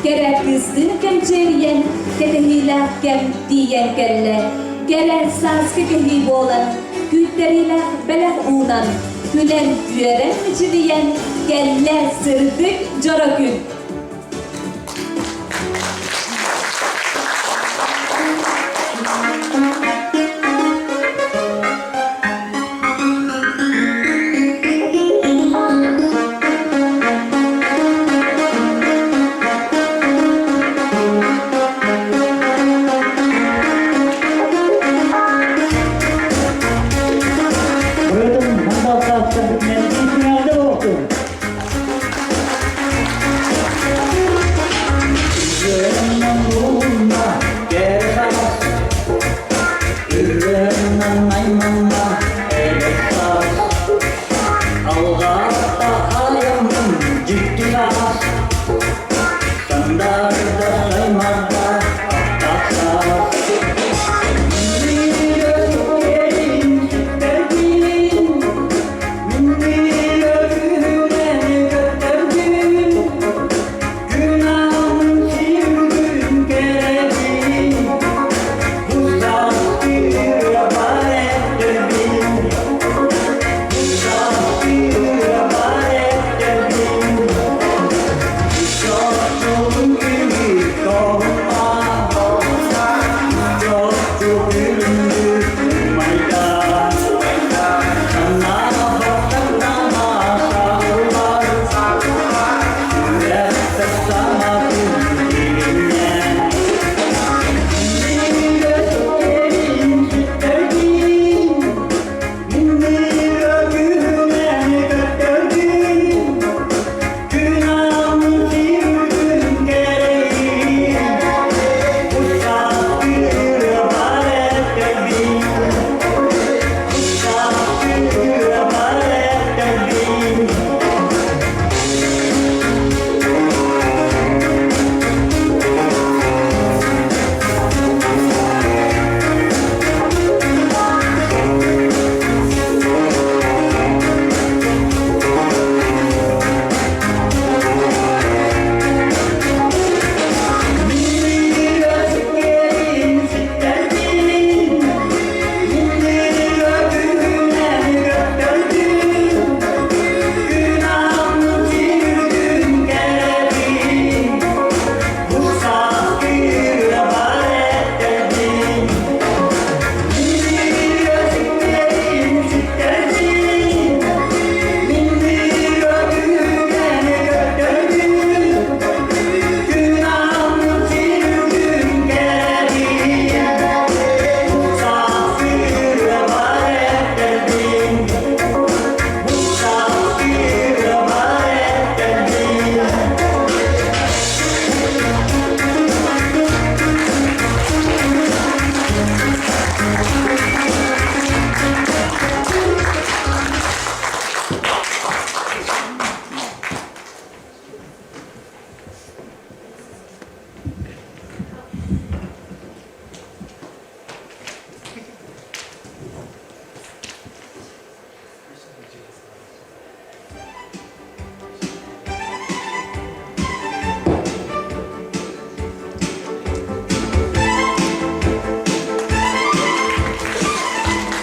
Кэрэ кыыстыын кэмчиэрийэн, кэтэһиилээх кэм тиийэн кэллэ. Кэрэ сааскы кэһии буолан, күүттэриилээх бэлэх уунан, күлэн-үөрэн мичилийэн, кэллэ сырдык дьоро күн. Быйылым мандалтааттан бүтүнэн күнәлде болтун.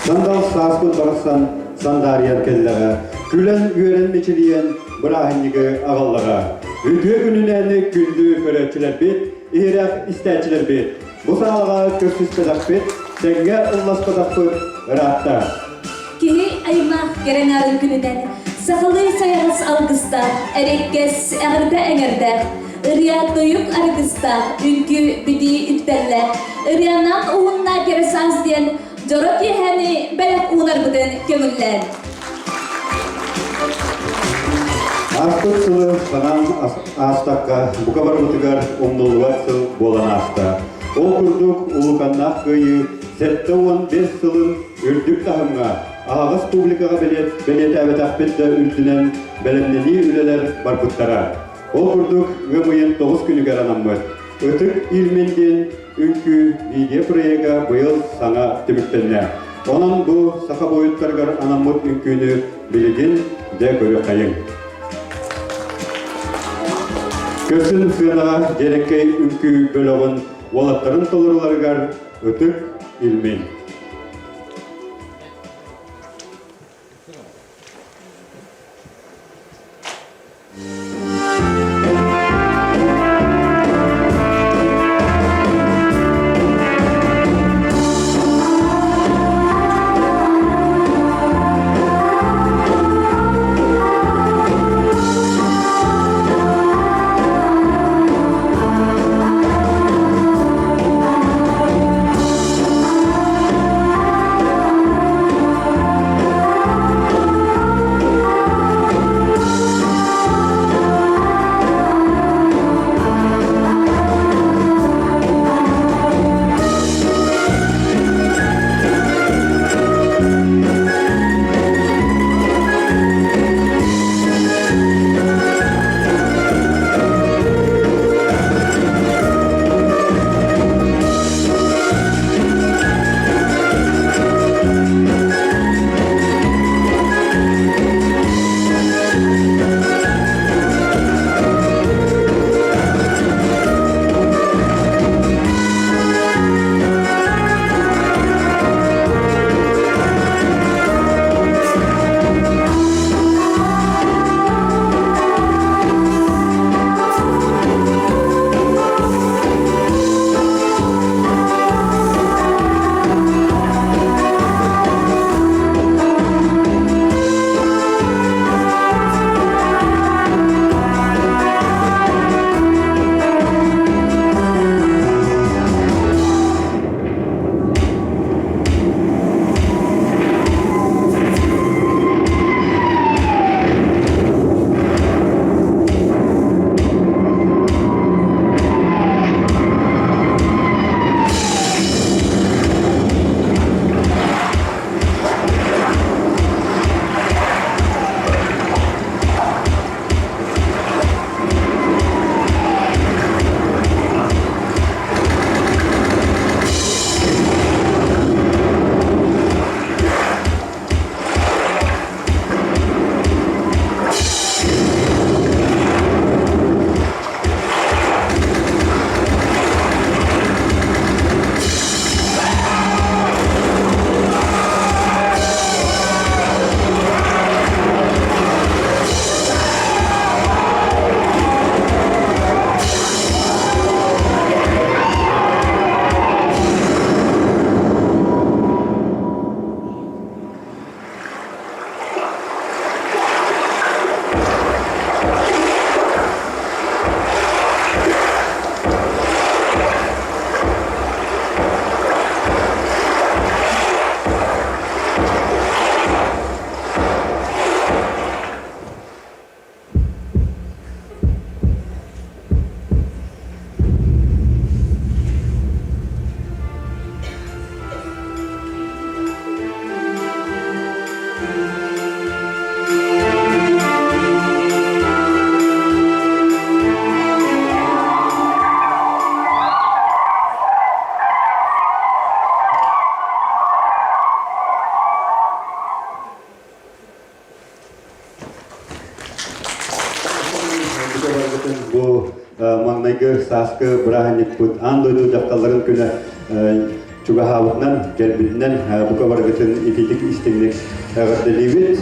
Сандал сааспыт барахсан сандаарыйан кэллэҕэ, күлэн-үөрэн мичилийэн бырааһынньыгы аҕаллаҕа. Үтүө күнүнэн күндү көрөөччүлэрбит, иһирэх истээччилэрбит, бу саалаҕа көрсүспэтэхпит, тэҥҥэ ылласпатахпыт ыраатта. Киһи аймах кэрэҥарын күнүнэн сахалыы сайаҕас алгыстаах, эрэккэс эҕэрдэ эҥэрдээх, ырыа тойук аргыстаах, үҥкүү битии үктэллээх, ырыанан уһунна кэрэ саас диэн дьоро киэһэни бэлэх уунарбытын көҥүллээн. Ааспыт сылы санаан аастакка бука барыбытыгар умнуллубат сыл буолан ааста. Ол курдук улууканнаах кыайыы 75 сылын үрдүк таһымҥа аһаҕас публикаҕа бэлиэтээбэтэхпит да үрдүнэн бэлэмнэнии үлэлэр барбыттара. Ол курдук ыам ыйын 9 күнүгэр анаммыт Ытык Ильмень диэн үҥкүү видео-проега быйыл саҥа түмүктэннэ. Онон бу саха буойуттарыгар анаммыт үҥкүүнү билигин дьэ көрүөххэйиҥ. Көсүн сыанаҕа дьэрэкэй үҥкүү бөлөҕүн уолаттарын толоруларыгар Ытык Ильмень. Бу маҥнайгы сааскы бырааһынньыкпыт аан дойду дьахталларын күнэ чугаһаабытынан, кэлбитинэн бука барыгытын ититик истиҥник эҕэрдэлиибит.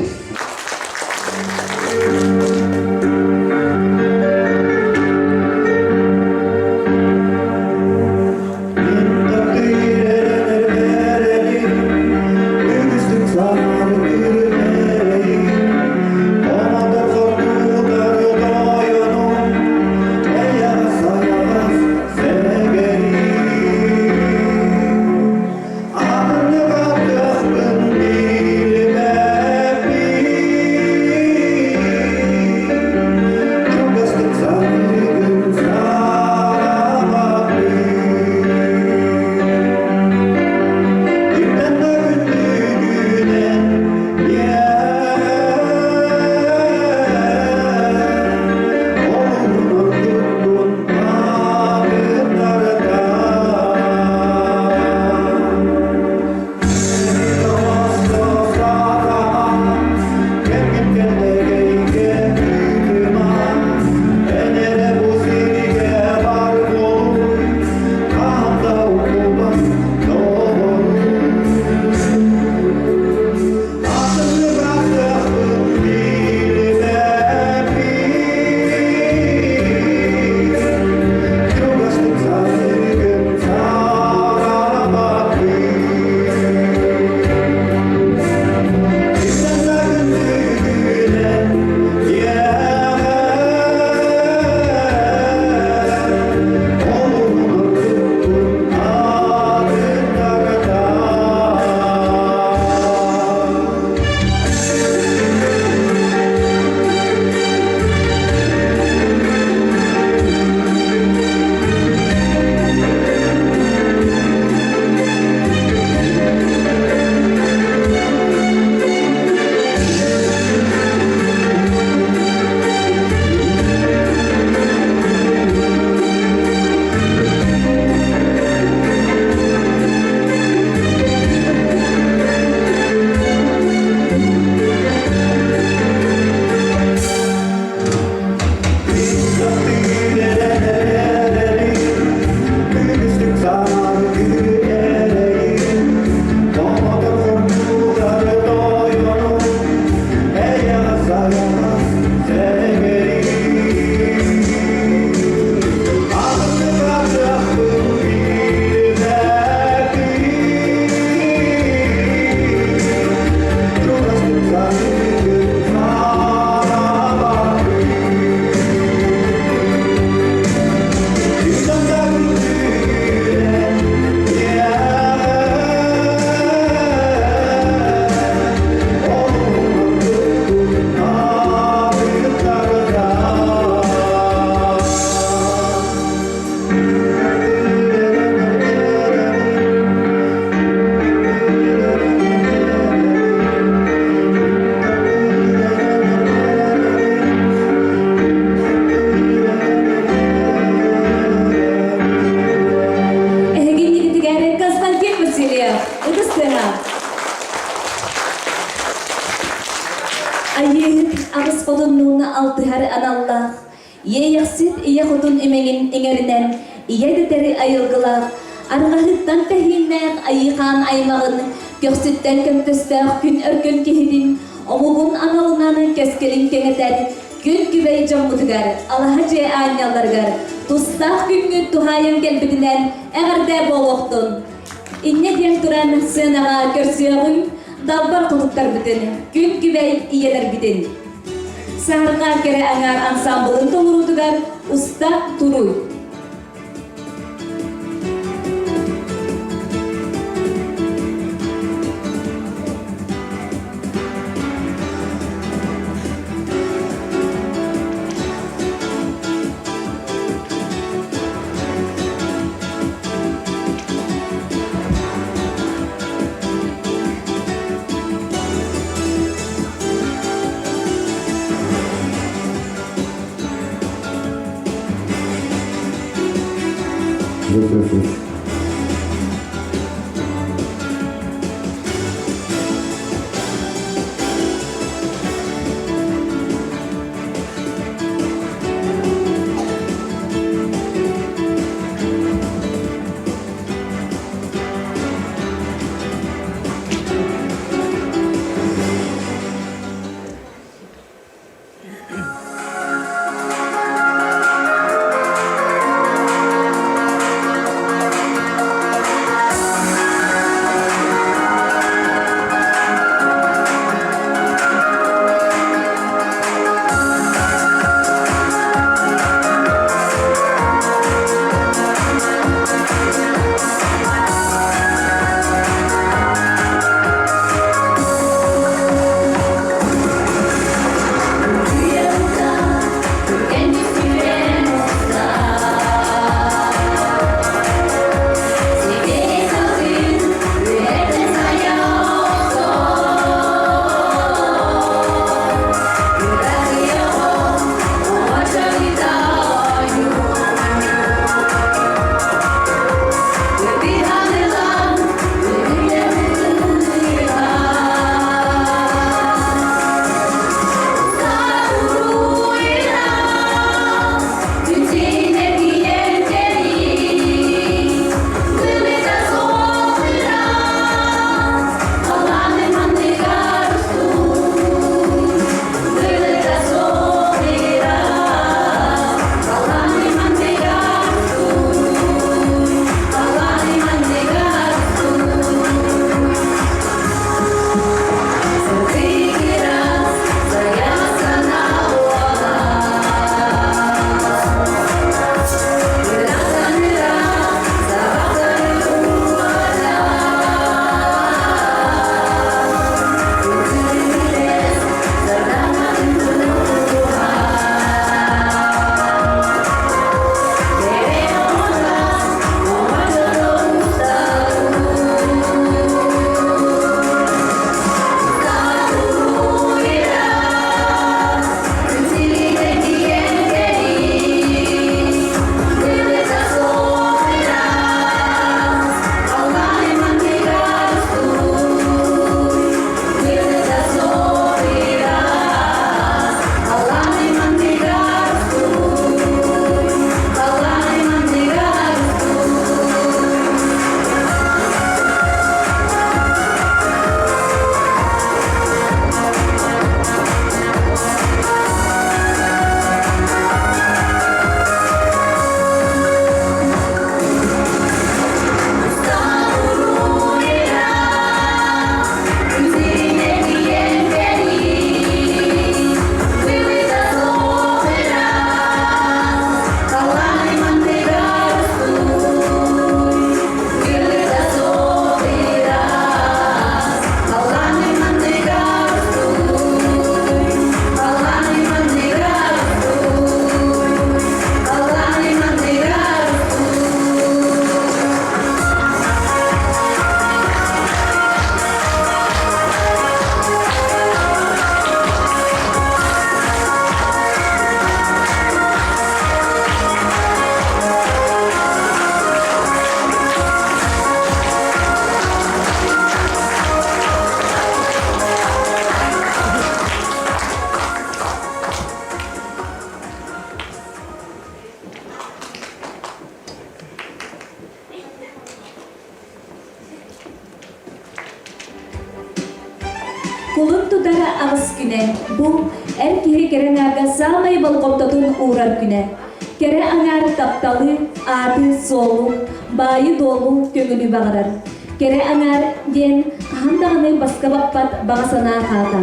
Иэйэхсит ийэ хотун имэҥин иҥэринэн, ийэ дэтэри айылгылаах, арҕаһыттан тэһииннээх айыы-хаан аймаҕын, көхсүттэн көмтөстөөх күн өркөн киһитин, омугун аналынан кэскилин кэҥэтэн, күн күбэй дьоммутугар, алаһа дьиэ аанньалларыгар тустаах күҥҥүт туһаайан кэлбитинэн эҕэрдэ буолуохтун! Инньэ диэн туран сценаҕа көрсүөҕүҥ далбар хотуттарбытын, күн күбэй ийэлэрбитин. Саһарҕа кэрэ аҥаар ансаамбылын толоруутугар уста туруй. Выключить. Кулун тутар аҕыс күнэ. Бу эр киһи кэрэ аҥаарга саамай болҕомтотун уурар күнэ. Кэрэ аҥаар тапталы, ааты-суолу, баайы-дуолу көҥүлү баҕарар. Кэрэ аҥаар диэн хаһан даҕаны баска баппат баҕа санаа хаата.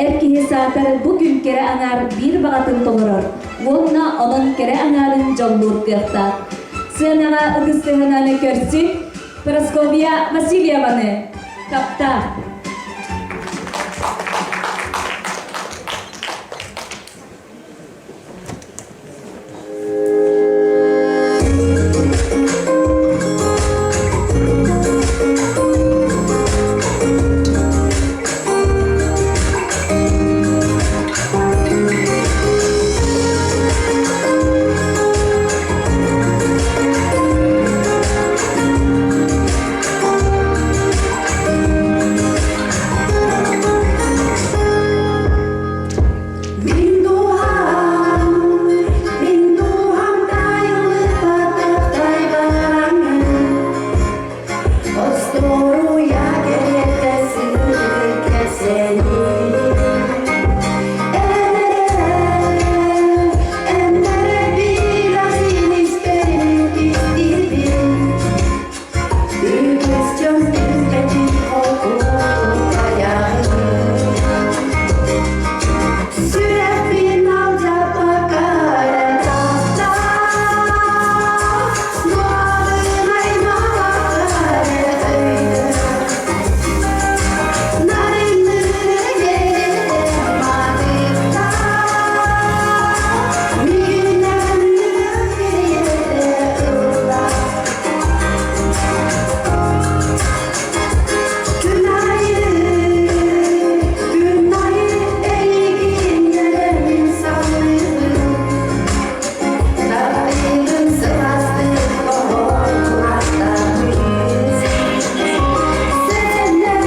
Эр киһи саатар бу күн кэрэ аҥаар биир баҕатын толорор уонна онон кэрэ аҥаарын дьоллуур кыахтаах. Сыанаҕа ытыс тыаһынан көрсүҥ Прасковья Васильеваны таптаа. Мин дууһам, мин дууһам тайылыппатах тайбараҥын, Остуоруйа кэриэтэ сыһыыр кэпсэниин. Эн эрэ билэҕин истэрин истибин, Үгэс дьон билбэтин холкутайаҕын. Сүрэхпин алдьаппакка эрэ таптаа, Дуоһун аймаабакка эрэ өйдөө. Нарынныыр кэрэтэ матыыптаа, Миигиннээх кэриэтэ ыллаа. Күн аайы, күн аайы эйигин нэлэмин саныыбын, Таптыыбын сылаастык оһуохтаахтаабын. Сэрэнэн,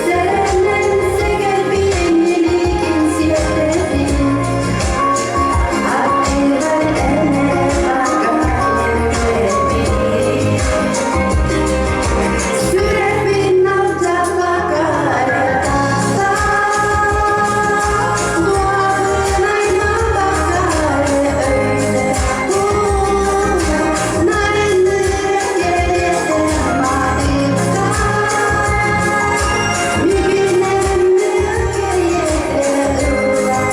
сэрэнэн сэгэрбин илиигин сиэтэбин, Аттыгар эн эрэ бааргын Сүрэхпин алдьаппакка эрэ таптаа, Дуоһун аймаабакка эрэ өйдөө, Нарынныыр кэриэтэ матыыптаа, Мигиннэннир кэриэтэ ыллаа.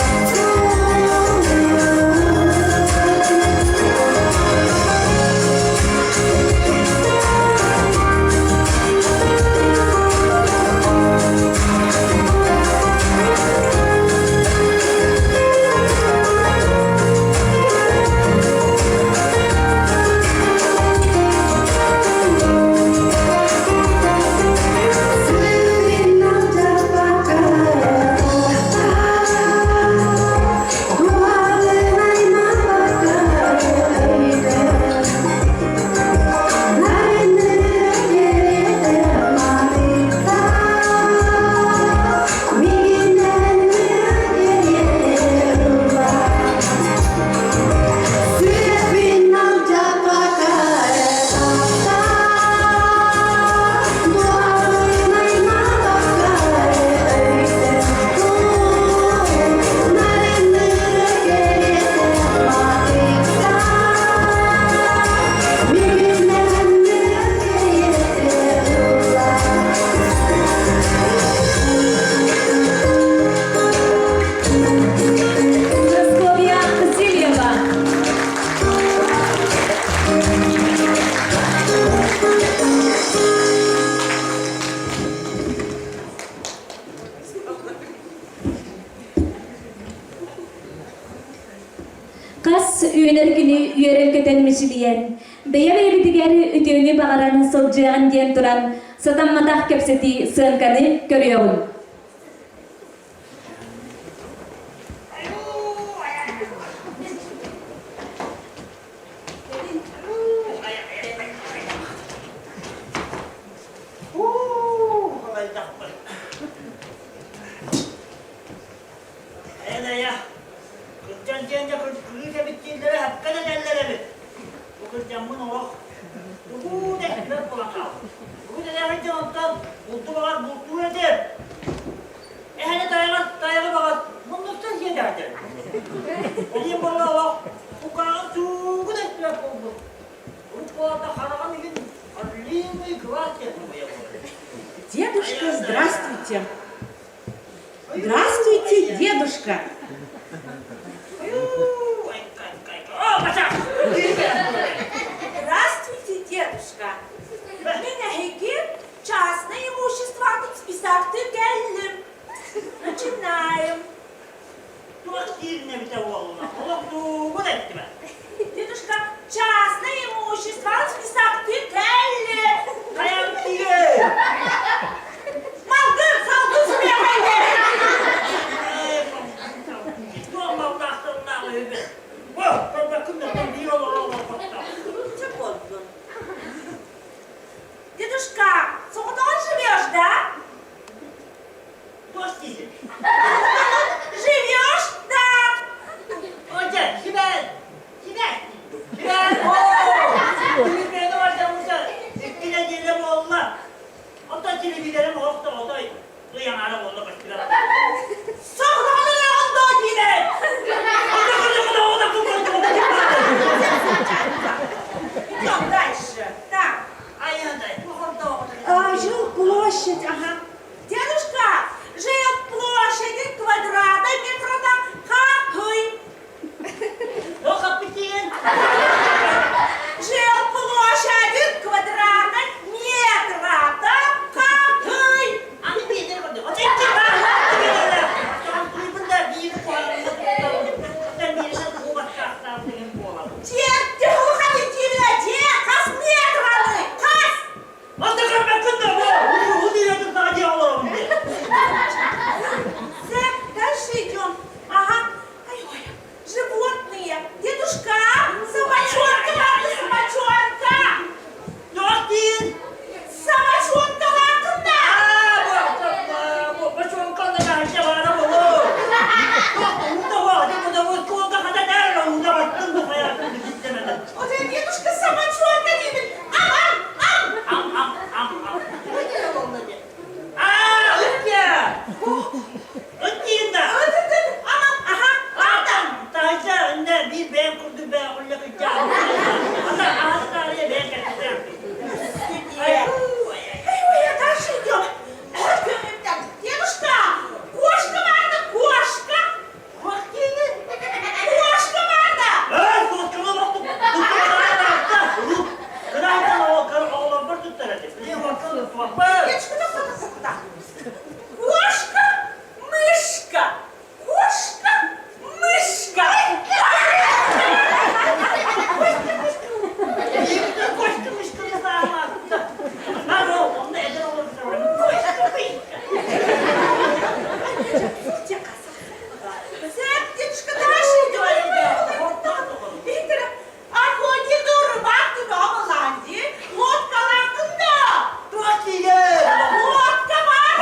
Сүрэхпин алдьаппакка эрэ таптаа, Дуоһун аймаабакка эрэ өйдөө. Нарынныыр кэриэтэ матыыптаа, Мигиннэннир кэриэтэ ыллаа. Сүрэхпин алдьаппакка эрэ таптаа, Дуоһун аймаабакка эрэ өйдөө. Нарынныыр кэриэтэ матыыптаа, Мигиннэннир кэриэтэ ыллаа. Прасковья Васильева. Хас үүнэр күнү үөрэн-көтөн мичилийэн, бэйэ-бэйэбитигэр үтүөнү баҕаран сылдьыаҕын диэн туран, сатамматах кэпсэтии сыаҥканы көрүөҕүҥ. Айа-дайа, кырдьан диэн дьэ кыргыы эбит дииллэрэ сөпкө да этэллэр эбит. Бу кырдьаммын олох тугу да эппэт буолан хаалбыт. Тугу да эрэҕин дьон онтон булту баҕар бултуур этим. Здравствуйте. Здравствуйте, дедушка. Здравствуйте, дедушка. Мин эһиги частное имуществоҕытын списоктыы кэллим. Начинаем. Туох диирин эбитэ буолла? Олох дуугун эттибэ. Дедушка, частное имущество списоктыы кэллим. Хайам тиийэ! Малгын салгын суруйа Туох маллаахтарыннаах үһүбүт. Бу, көрбөккүн да биир олоро олорботтор. Чэ буоллун. Дедушка, соҕотоҕун живешь, да? Туох диигин? Живешь, да? Отя, сибээн! Сибээн! Сибээн! Оо! Телевизоры барда икки нэдиэлэ буолла. Оттон телевизорым олох да отой ыйаҥара буолла көстүбэт. Соҕотоҕун олороҕун дуо диилэр? Идем дальше. Так. А, жилплощадь, ага. Дедушка, жилплощади квадрата метрота хаһый. Жилплощади квадрата метрота хаһый. Дьиэ, улахан дьиэ, дьиэ, хас метраны, хас? Так, дальше идем. Ага. Ай, ой, животные. Дедушка, собачонка, ладно, собачонка. Собачонка, ладно. Вот дедушка, собачонка, диибин. Ам, ам, ам. Ам, ам, ага, ладно. Ай, ой, а дальше идем. Дедушка, кошка баар, кошка. Кошка баар. Дедушка, так, так, так, так. Кошка, мышка, кошка, мышка. Так, дедушка, дальше идем. Охотник рыбак туда лодка лакында. Лодка бар.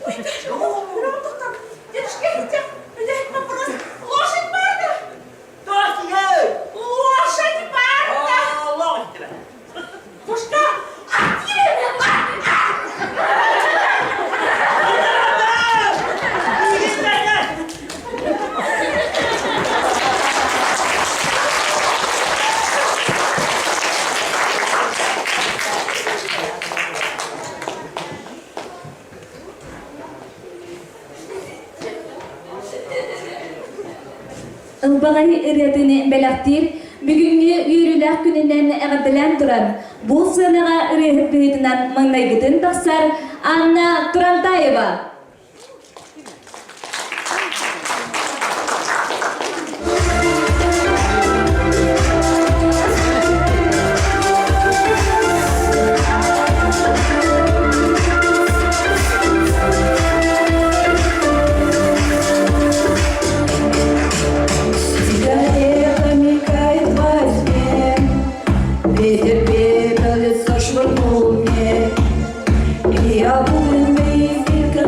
Ой, даже, Дедушка, идите, вопрос. Лошадь баар. Лошадь баар. Дедушка, а где? Ылбаҕай ырыатын бэлэхтиир бүгүҥҥү үөрүүлээх күнүнэн эҕэрдэлээн туран, бу сыанаҕа ырыаһыт быһыытынан маҥнайгытын тахсар Анна Турантаева. Сигарета мелькает во тьме, Ветер пепел лицо швырнул мне, И обугленный фильтр.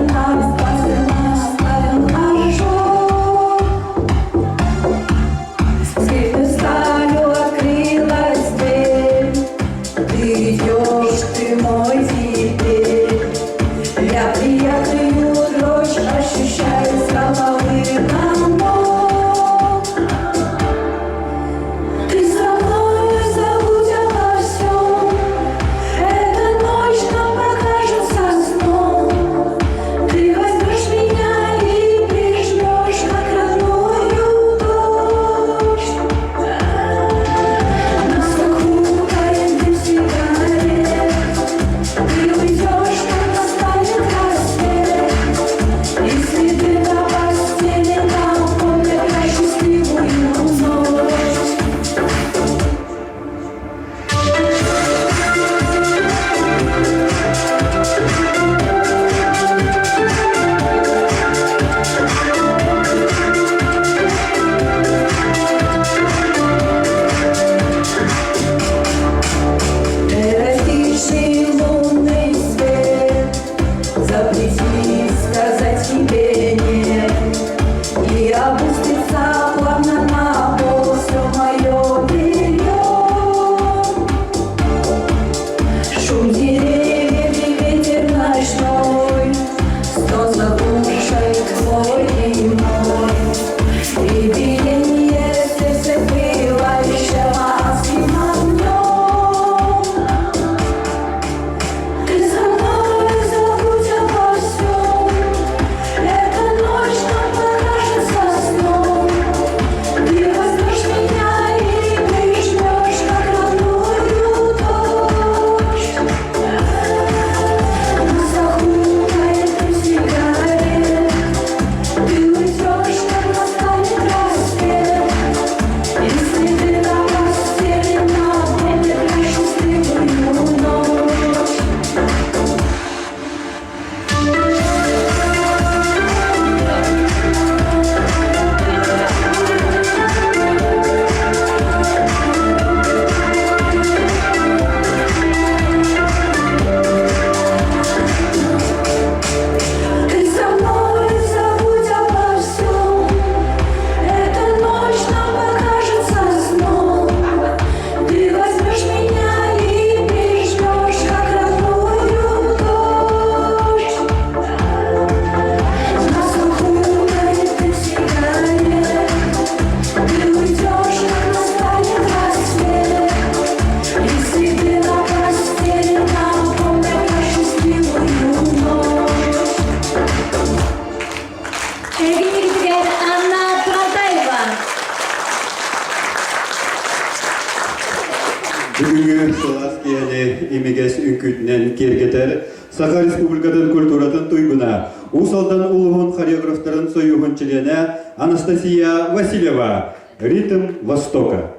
тебе нет. И опустится плавно на пол все мое белье. Шум деревьев и ветер ночной, Стон заглушает твой и мой. И биение сердца пылающего адским огнем. Ты со мной забудь обо всем, Эта ночь нам покажется сном. Ты возьмешь меня и прижмешь, как родную дочь. Нас окутает дым сигарет, Ты уйдешь, как настанет рассвет, И следы на постели напомнят нашу счастливую ночь. Ты со мной забудь обо всем, Эта ночь нам покажется сном. Ты возьмешь меня и прижмешь, как родную дочь. Нас окутает дым сигарет, Ты уйдешь, как настанет рассвет, И следы на постели напомнят нашу счастливую ночь. Эһиги Анна Турантаева. Бүгүҥҥү сылаас киэһэни имигэс үҥкүүтүнэн киэргэтэр Саха Республикатын культуратын туйгуна, Уус Алдан улууһун хореографтарын союһун чилиэнэ Анастасия Васильева «Ритм Востока».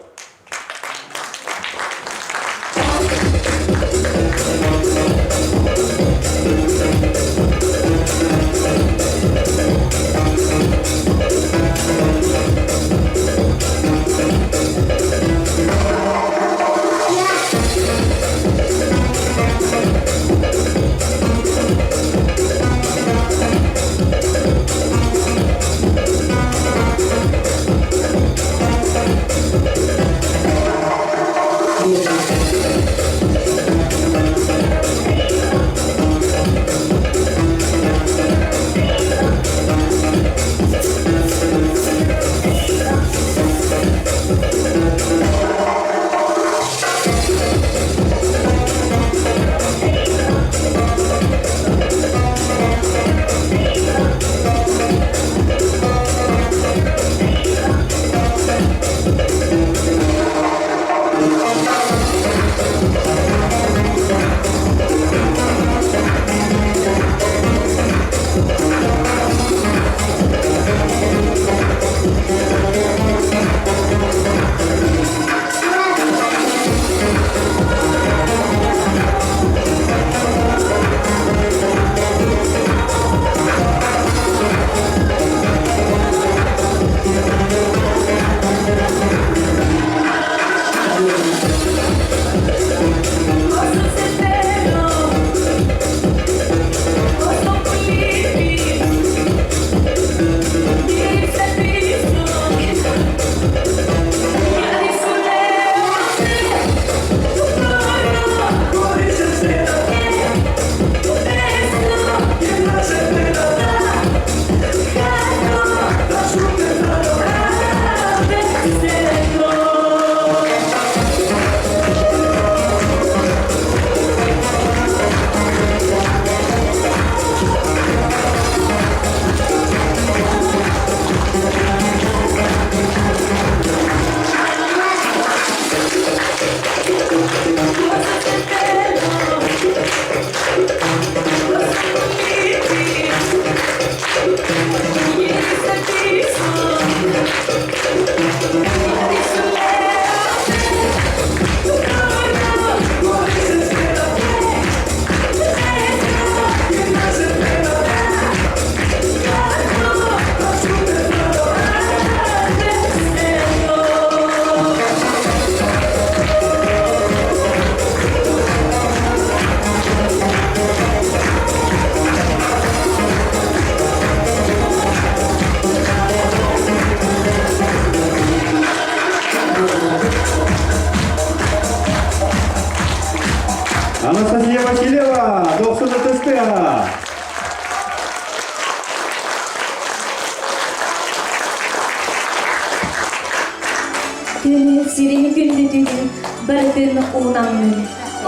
сирин күндүтүн барытын уунаммын,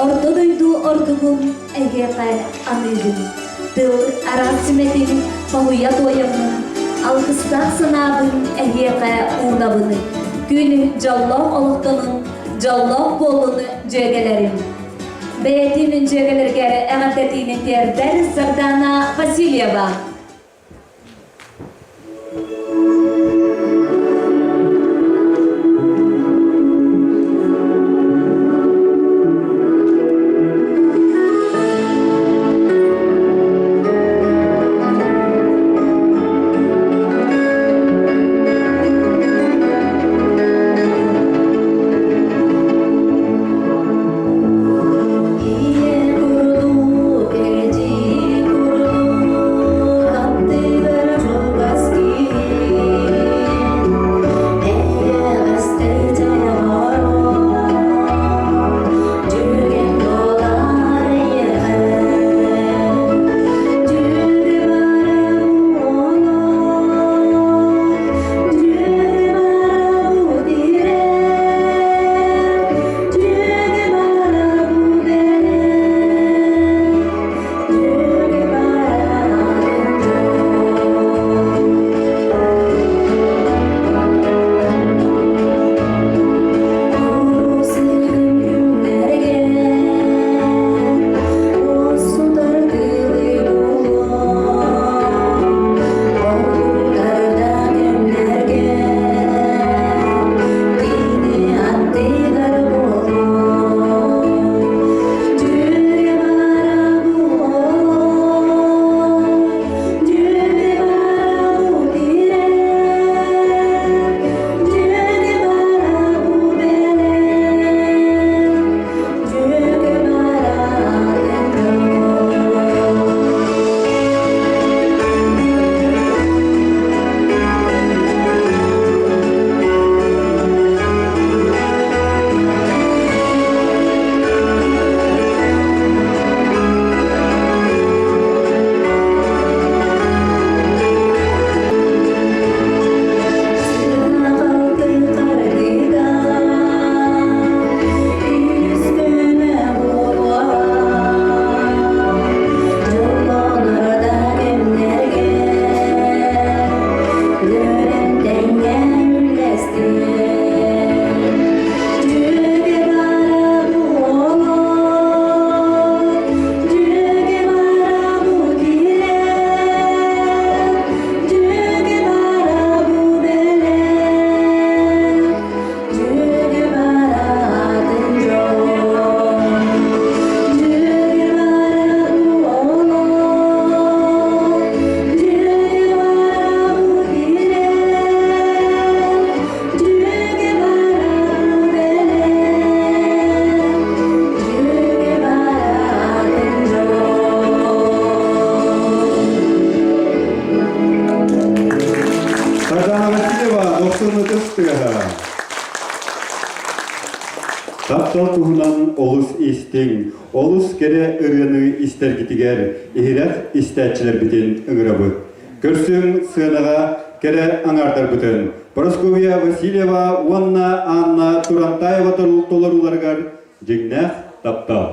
орто дойду ордугун эһиэхэ аныыбын. Тыл араас сүмэтин хоһуйа туойаммын, алгыстаах санаабын эһиэхэ уунабын. Күн дьоллоох олохтонун, дьоллоох буолун дьүөгэлэрим. Бэйэтин дьүөгэлэригэр эҕэрдэтиини тиэрдэр Сардаана Васильева. Ийэ курдук, эдьиий курдук, аттыгар чугас киһи, эйэҕэстик олорор, дьүөгэҥ буолар эйиэхэ. Дьүөгэ баара буолуо, дьүөгэ баара бу тирэх, дьүөгэ баара бу бэлэх, дьүөгэ баара дьол. Курус күннэргэ уоссутар тылы булуом, оргутар кэмнэргэ кини аттыгар буолуом. Дьүөгэ баара буолуом, дьүөгэ баара бу тирэх, дьүөгэ баара бу бэлэх, дьүөгэ баара дьол. Сыҥаҕалты хардыыга үс көнө буолуо, дьоллонор да кэмнэргэ үөрэн тэҥҥэ үллэстиэ. Дьүөгэ баара буолуо, дьүөгэ баара бу тирэх, дьүөгэ баара бу бэлэх, дьүөгэ баара атын дьол. Дьүөгэ баара бу олох, дьүөгэ баара бу тирэх, дьүөгэ баара бу бэлэх, дьүөгэ баара атын дьол. Сардаана Васильева, дохсун ытыс тыаһа. Таптал туһунан олус истиҥ, олус кэрэ ырыаны истэргитигэр иһирэх истээччилэрбитин ыҥырабыт. Көрсүҥ сыанаҕа кэрэ аҥаардарбытын Прасковья Васильева уонна Анна Турантаева толорууларыгар дьиҥнээх таптал.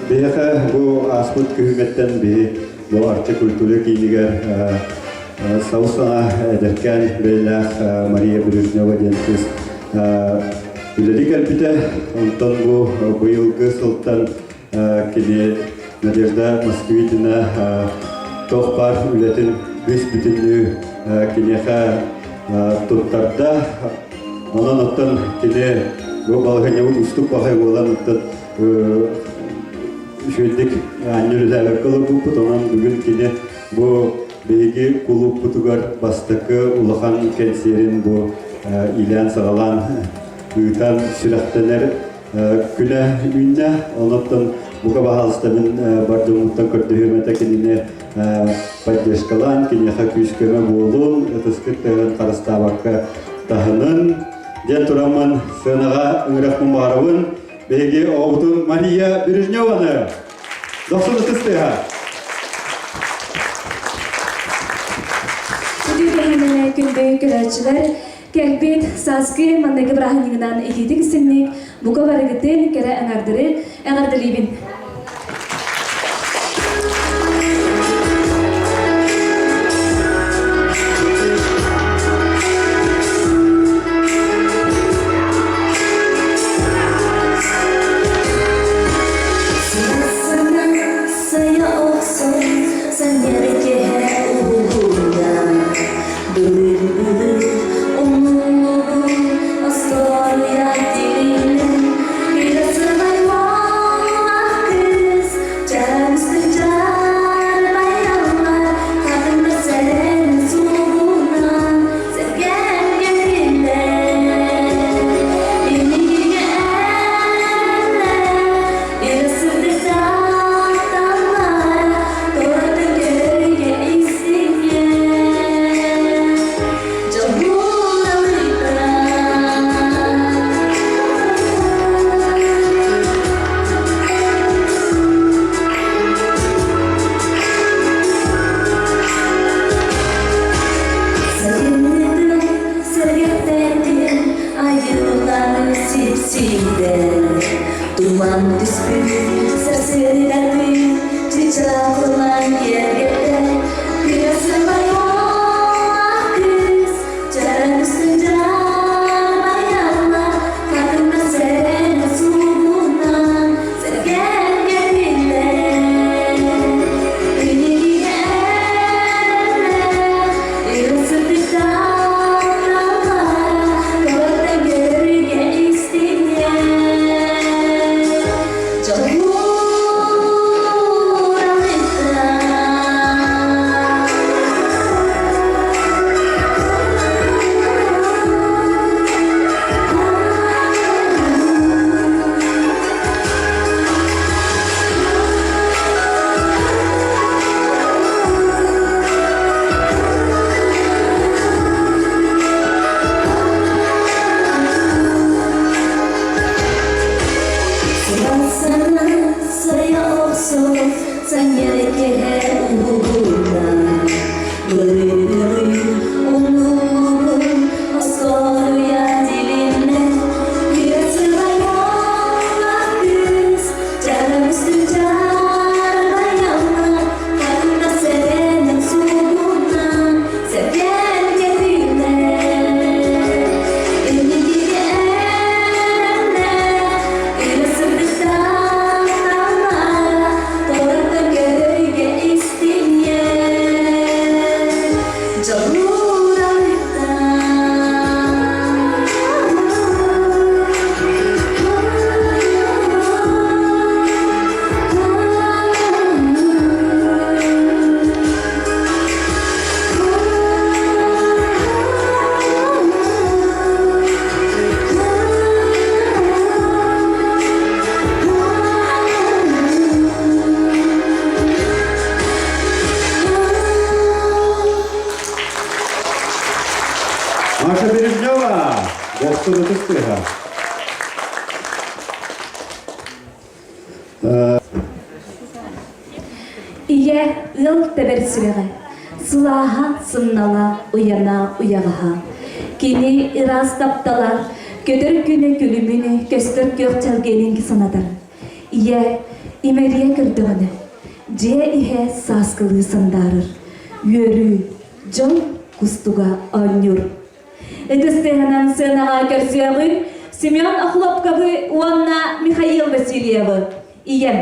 Биһиэхэ бу ааспыт күһүҥҥэттэн биһи бу Арчы культура киинигэр сабыс-саҥа эдэркээн бэйэлээх Мария Брежнева диэн кыыс үлэлии кэлбитэ. Онтон бу быйылгы сылтан кини Надежда Москвитина туох баар үлэтин бүүс-бүтүннүү киниэхэ туттарда. Онон оттон кини бу балаһыанньабыт уустук баҕайы буолан оттон үчүгэйдик аанньа үлэлээбэккэ олорбуппут. Онон бүгүн кини бу биһиги кулууппутугар бастакы улахан кэнсиэрин бу иилээн-саҕалаан ыытан сүрэхтэнэр күнэ үүннэ. Онон бука баһаалыста мин бар дьоммуттан көрдөһүөм этэ кинини поддержкалаан, киниэхэ күүс-көмө буолун, ытыскыт тыаһын харыстаабакка таһынын диэн тураммын сыанаҕа ыҥырыахпын баҕарабын. Биһиги оҕобутун Мария Бережневаны дохсун ытыс тыаһа. Үтүө кэһиинэнэ күндү көрөөччүлэр, кэлбит сааскы манныгы бырааһынньыгынан итиитик истинник, бука барыгытын кэрэ аҥардары эҕэрдэлиибин. Сайа охсон, санньары киэһэ уһугунна. Былыр-былыр умнуллубут остуоруйа тилиннэ. Ырасылай уоллаах кыыс, чараҥсын чаарбайаллар, хатыҥнар сэрэн суугунан, сэргээн кэллилэр. Инникигэ эрэллэр, ырасырдык тапталлара, торотун көргө истиҥҥэ. Туман түспүт сарсыардатын чычаахылан киэргэттэ Күрэсымай кыыс Чараҥ сыдьаан айалла, хатыҥна сэрэн суугунан, сэргээн кэлиллэр. Кинигэ эрэллээх, ыра сырдыктаах таллара, торта көрүгэ истиҥҥэ. Дьоллуур алыптаах. Сылаансана сайа охсон, санньыар киэһэ уһугунна. Былыр-былыр умнуллубут остуоруйа тилиннэ. Күөх сылайаах кыыс, чараҥ чаарбайаллар, ханна сэрэнэн суугунан, сэргээн кэтиллэр. Инникигэ эрэллээх, ыра сырдыктаах таллара, торто көрөргө истиҥҥэ. Дьоллуур Маша Бережнева, Дохсун ытыс тыаһа. Ийэ ыал тэбэр сүрэҕэ, сылааһа, сымнала, уйана, уйаҕаһа. Кини ыраас таптала, Көтөр күнэ күлүмүн көстөр күөх чэлгиэнин санатар. Ийэ имэрийэ көрдөҕүнэ, дьиэ иһэ сааскылыы сандаарар. Үөрүү, дьол кустуга оонньуур. Ытыс тыаһынан сыанаҕа көрсүөҕүн Семен Охлопковы уонна Михаил Васильевы. Ийэм.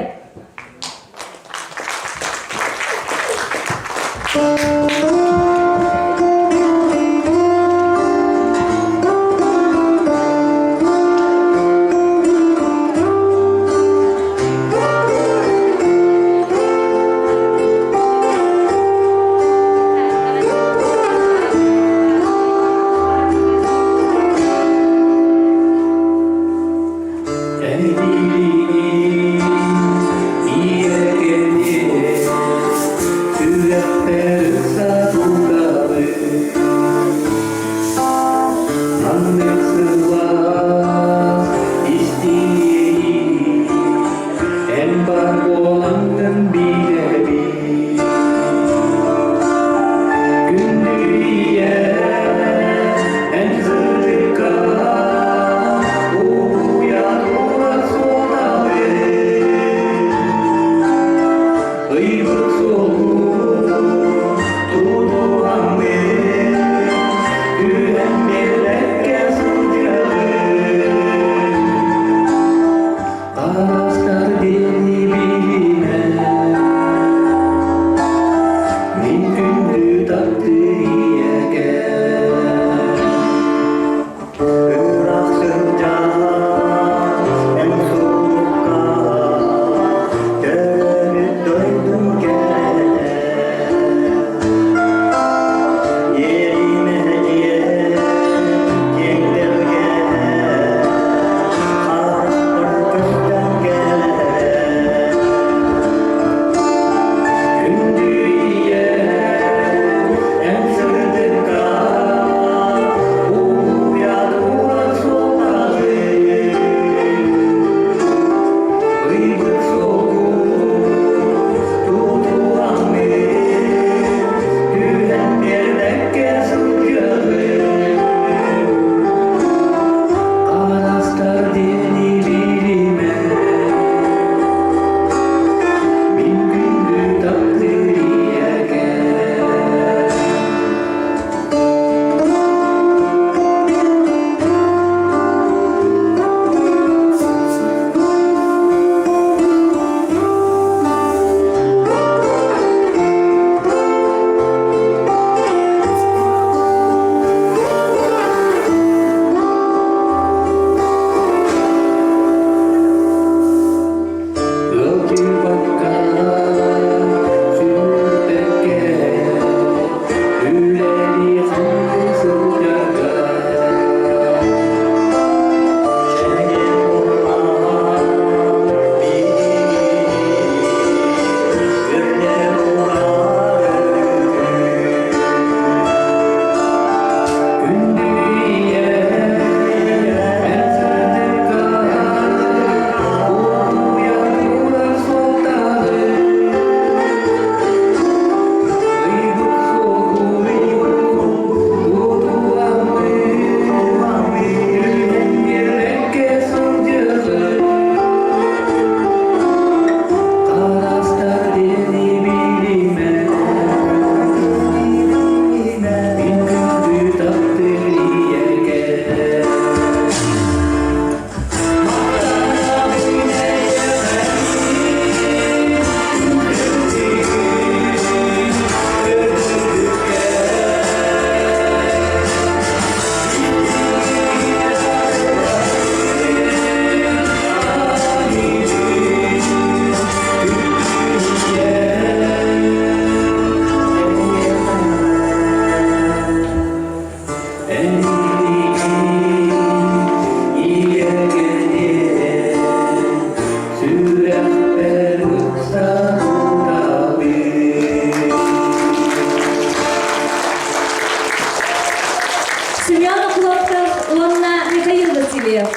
Семен Охлопков уонна Михаил Васильев.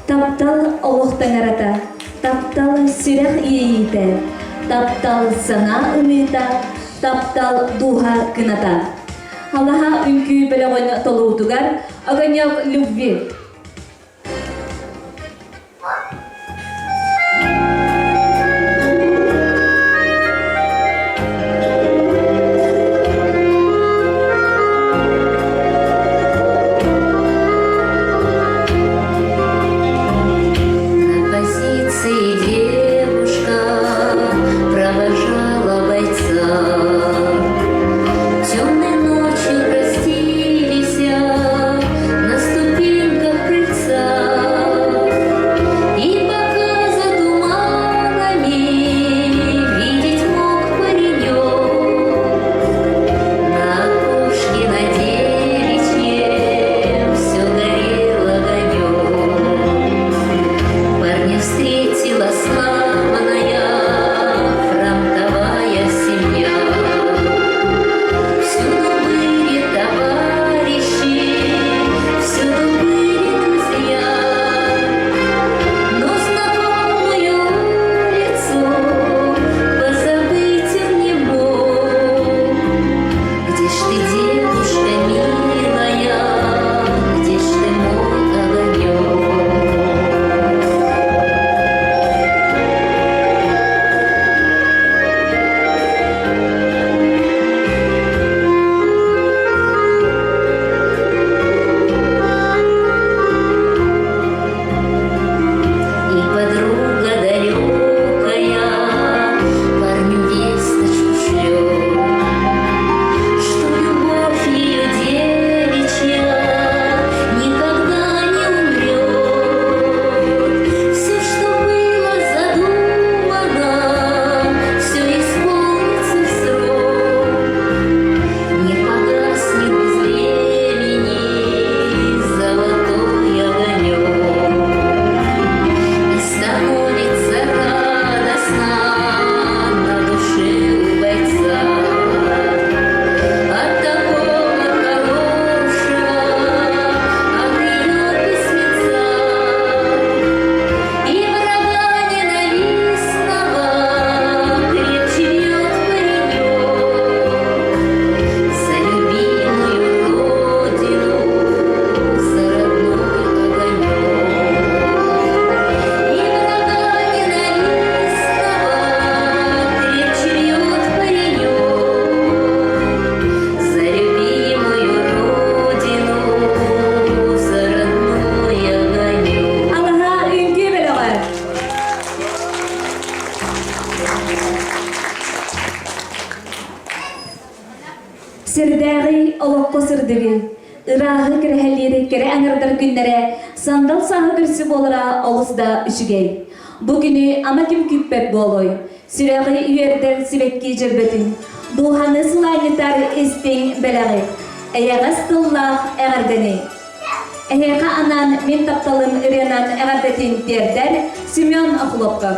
Таптал олох таҥарата, таптал сүрэх иэйиитэ, таптал санаа ымыыта, таптал дууһа кыната. Халаһа үҥкүү бөлөҕүн толуутугар Огонек любви. На позиции девушка провожала бойца. Темной ночью простились на ступеньках крыльца. И пока за туманами видеть мог паренек, на окошке на девичьем все горел огонек. Парня встретила славная фронтовая семья. Всюду были товарищи, всюду были друзья. Но знакомую улицу позабыть он не мог. Где ж ты, девушка милая, где ж ты мой огонек? И подруга далекая парню весточку шлет, Что любовь ее девичья никогда не умрет. Все, что было задумано, все исполнится в срок. Не погаснет без времени золотой огонек. И становится радостно на душе у бойца от такого хорошего, от ее письмеца. И врага ненавистного крепче бьет паренек за любимую родину, за родной огонек. И врага ненавистного крепче бьет паренек за любимую родину, за родной огонек. Алаһа үҥкүү бөлөҕө. Сирдээҕи олоххо сырдыгы, ырааһы кэрэһэлиир кэрэ аҥардар күннэрэ сандал сааһы көрсө буолара олус да үчүгэй. Бу күнү ама ким күүппэт буолуой? Сүрэҕи үөрдэр сибэкки дьөрбөтүн, дууһаны сылаанньытар истиҥ бэлэҕи, эйэҕэс тыллаах эҕэрдэни. Эһиэхэ анаан мин тапталым ырыанан эҕэрдэтин тиэрдэр Семен Охлопков.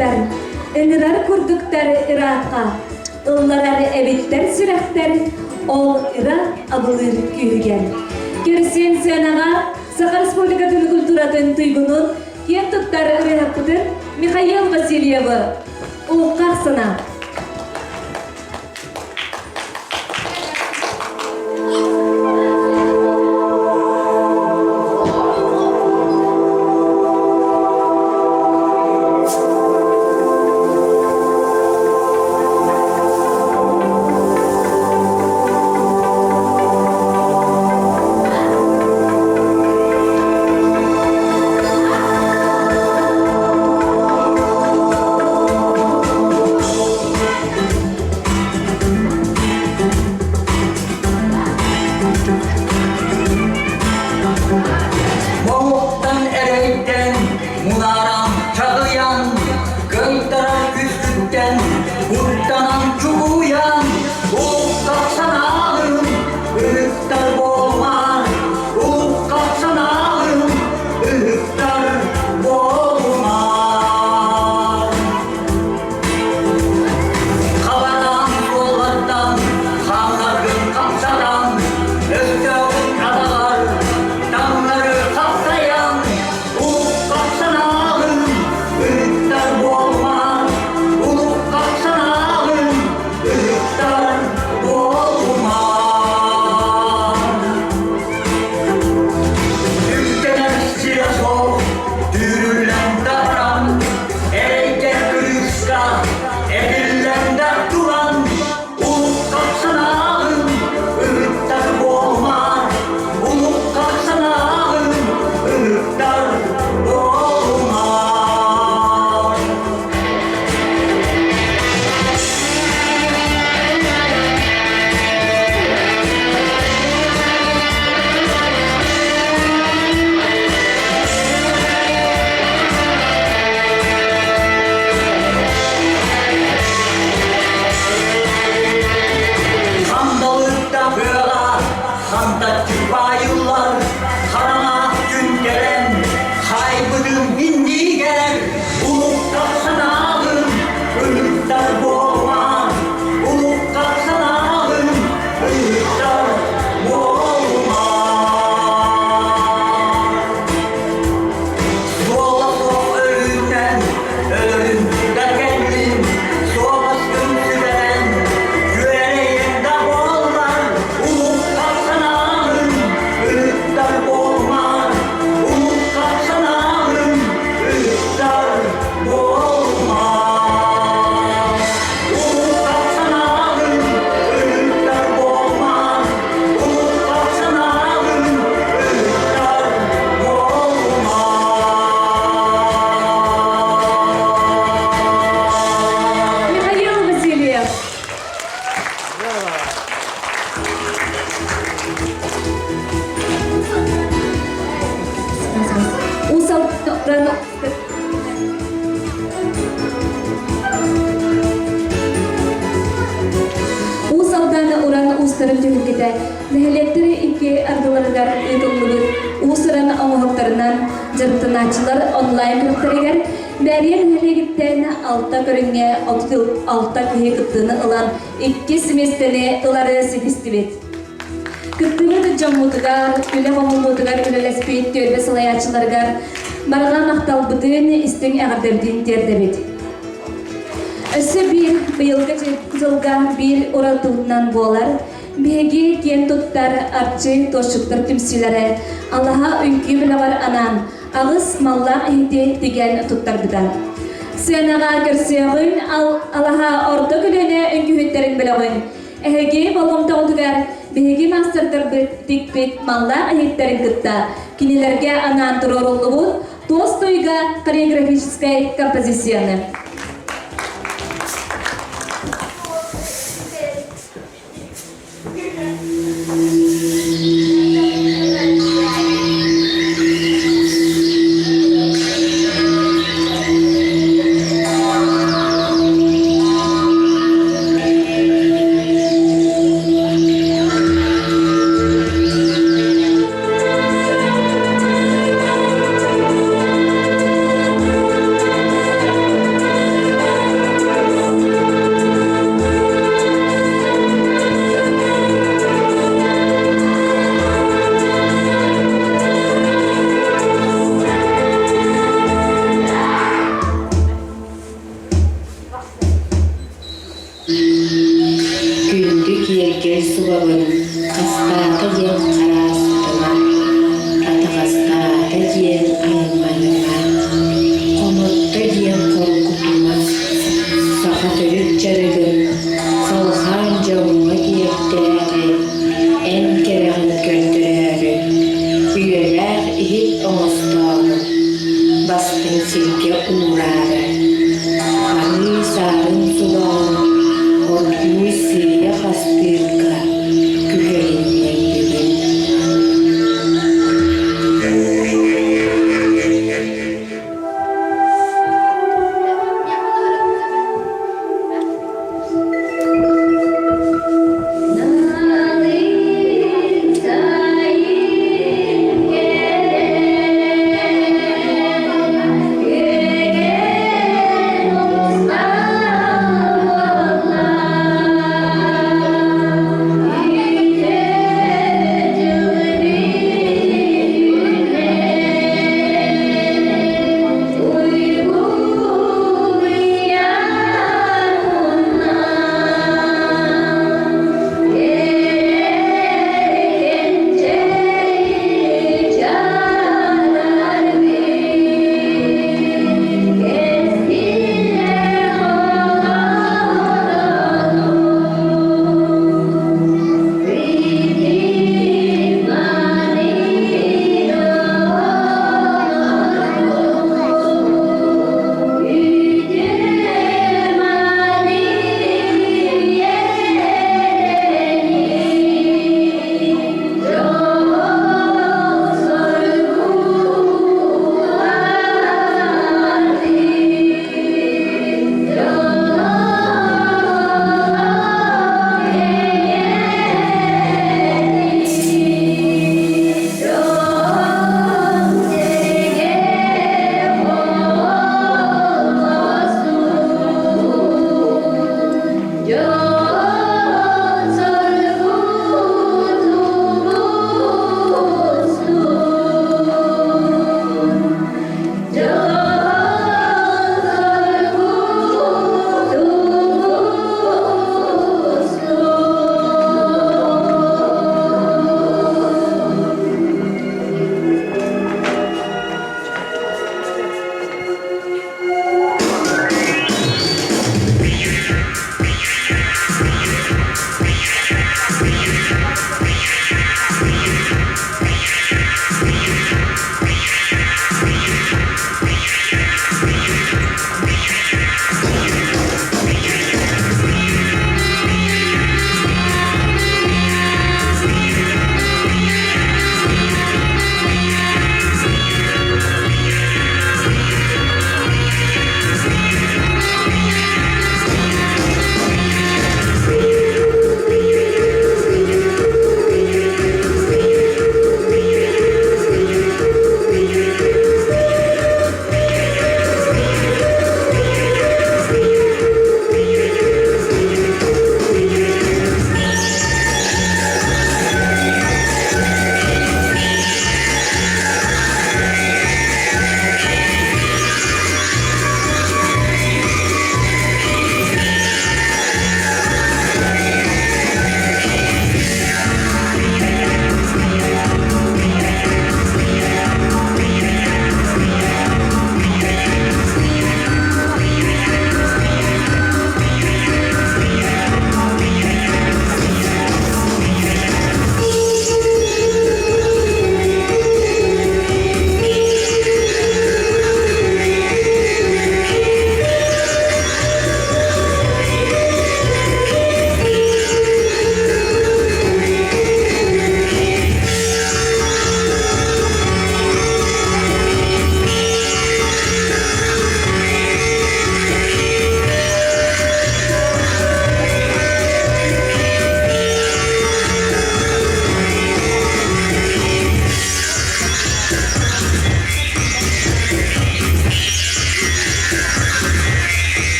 курдуктар, ыҥырар курдуктар ыраахха, ылларар эбиттэр сүрэхтэр, ол ыра абылыыр күүһүгэр. Көрсүөн сыанаҕа Саха Республикатын культуратын туйгунун киэн туттар ырыаһаппытын Михаил Васильевы Улхах санаа. Моһуоктан эрэйдэн, мунааран чаҕыйан, кыйтарар күскүттэн, куттанан чугуйан, Улукка санаалын, ыһыктар буолумаар, улукка санаалын, ыһыктар буолумаар. Хабараан суоллартан, хааннаргын хамсатан, өстөөгүн адаҕар, таҥнары хаптайан, улукка санаалын, ыһыктар буолумаар, улукка санаалын, ыһыктар буолумаар. Үктэнэр сирэ суох, түүрүллэн да баран, эрэйгэ кырыыска, этиллэн да туран, улукка санааҕын, ыһыктар буолумаар, улукка санааҕын, ыһыктар буолумаар. Хандалытта тыаҕа хантаччы баайыллар, хараҥа күн кэлэн, хайбытын иннигэр улуктар санаабын, ыһыктар буолумаҥ, улуктар санаабын, ыһыктар буолумаҥ. Суола суох өлүүттэн, өлөрүн да кэллин, суобаскын сүтэрэн, күөрэйэн да буоллар, улуктар санаабын, ыһыктар буолумаҥ, улуктар санаабын, ыһыктар буолумаҥ. Улуктар санаабын, ыһыктар буолумаҥ, улуктар санаабын, ыһыктар буолумаҥ. Михаил Васильев. Уус Уус Алдан уран уустарын түһүлгэтэ нэһилиэктэри икки ардыларыгар ыытыллыбыт уус-уран оҥоһуктарынан дьарыктанааччылар онлайн күрэхтэригэр Бээрийэ нэһилиэгиттэн алта көрүҥҥэ 36 киһи кыттыыны ылан иккис миэстэни ылары ситистибит. Кыттыбыт дьоммутугар, үлэ хомуллуутугар үлэлэспит түөлбэ салайааччыларыгар барҕа махталбытын истиҥ эҕэрдэбитин тиэрдэбит. Өссө биир быйылгы дьылга биир уратытынан буолар биһиги киэн туттар Арчы туосчуттар түмсүүлэрэ Алаһа үҥкүү бөлөҕөр анаан аҕыс маллаах иһити тигэн туттарбыта. Сыанаҕа көрсүөҕүн Алаһа орто көлүөнэ үҥкүүһүттэрин бөлөҕүн Эһиги болҕомтоҕутугар биһиги маастардарбыт тикпит маллаах иһиттэрин кытта кинилэргэ анаан туруоруллубут туос туйга хореографическай композицияны. Күндү киэргэл субабын хастаата диэн хараастыма, атаҕастаата диэн айманыма, хомотто диэн хоргутума, саха төрүт дьарыгын салҕаан дьоҥҥо тиэрдээри, эн кэрэҕин көрдөрөөрү, үйэлээх иһит оҥостоору, бастыҥ сиргэ уураары, арыы саарын сулаҕын оргууй сыыйа хастыырга күһэлиннэрдибин.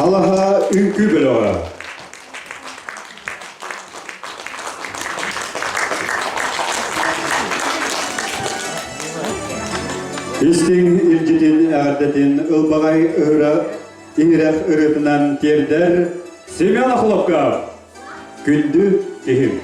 Алаһа үҥкүү бөлөҕө. Истиҥ илдьитин эҕэрдэтин ылбаҕай ыһыра иһирэх ырыатынан тиэрдэр Семен Охлопков. Күндү киһим.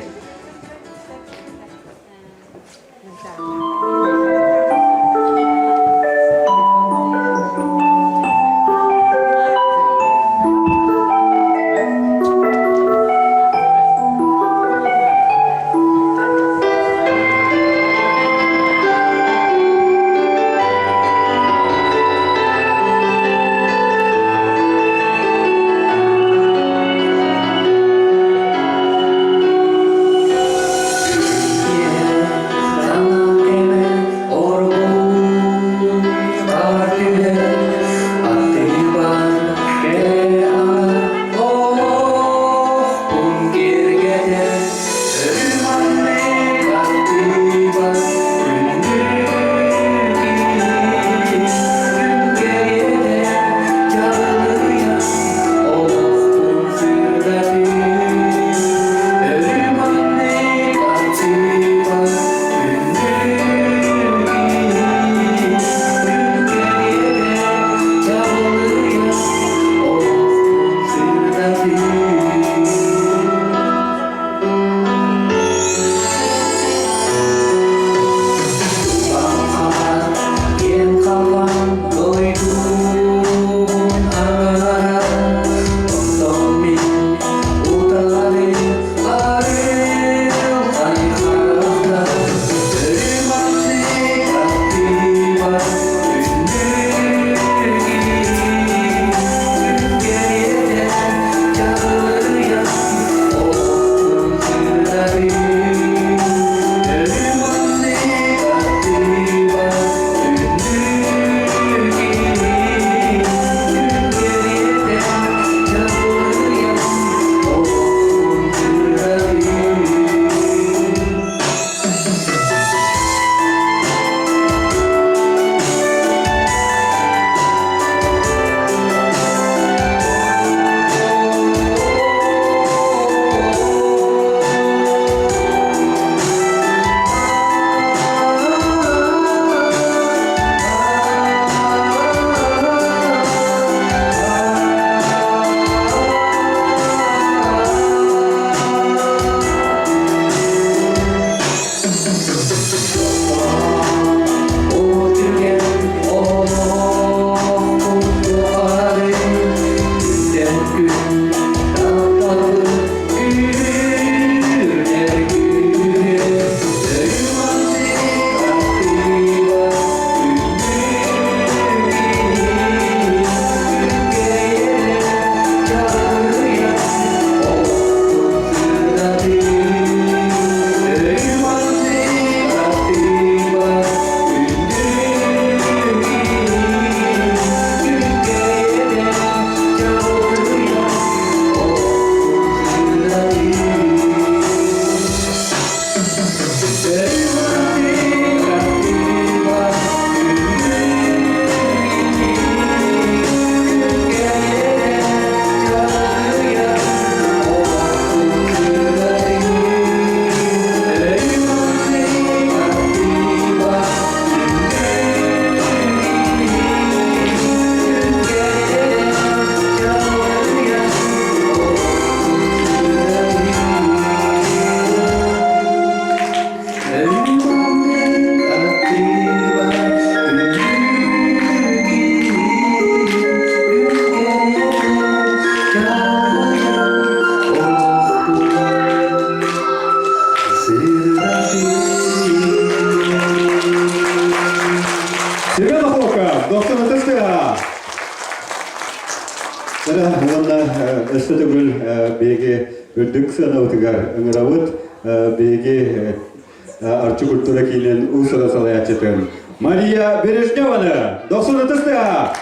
Семен Охлопков, доктор ытыстыга! Уонна өссө төгүл биһиги үрдүк сыанабытыгар ыҥырабыт. Биһиги Арчы культура киинин уус-уран салайааччытын Мария Бережневаны дохсун ытыстыга!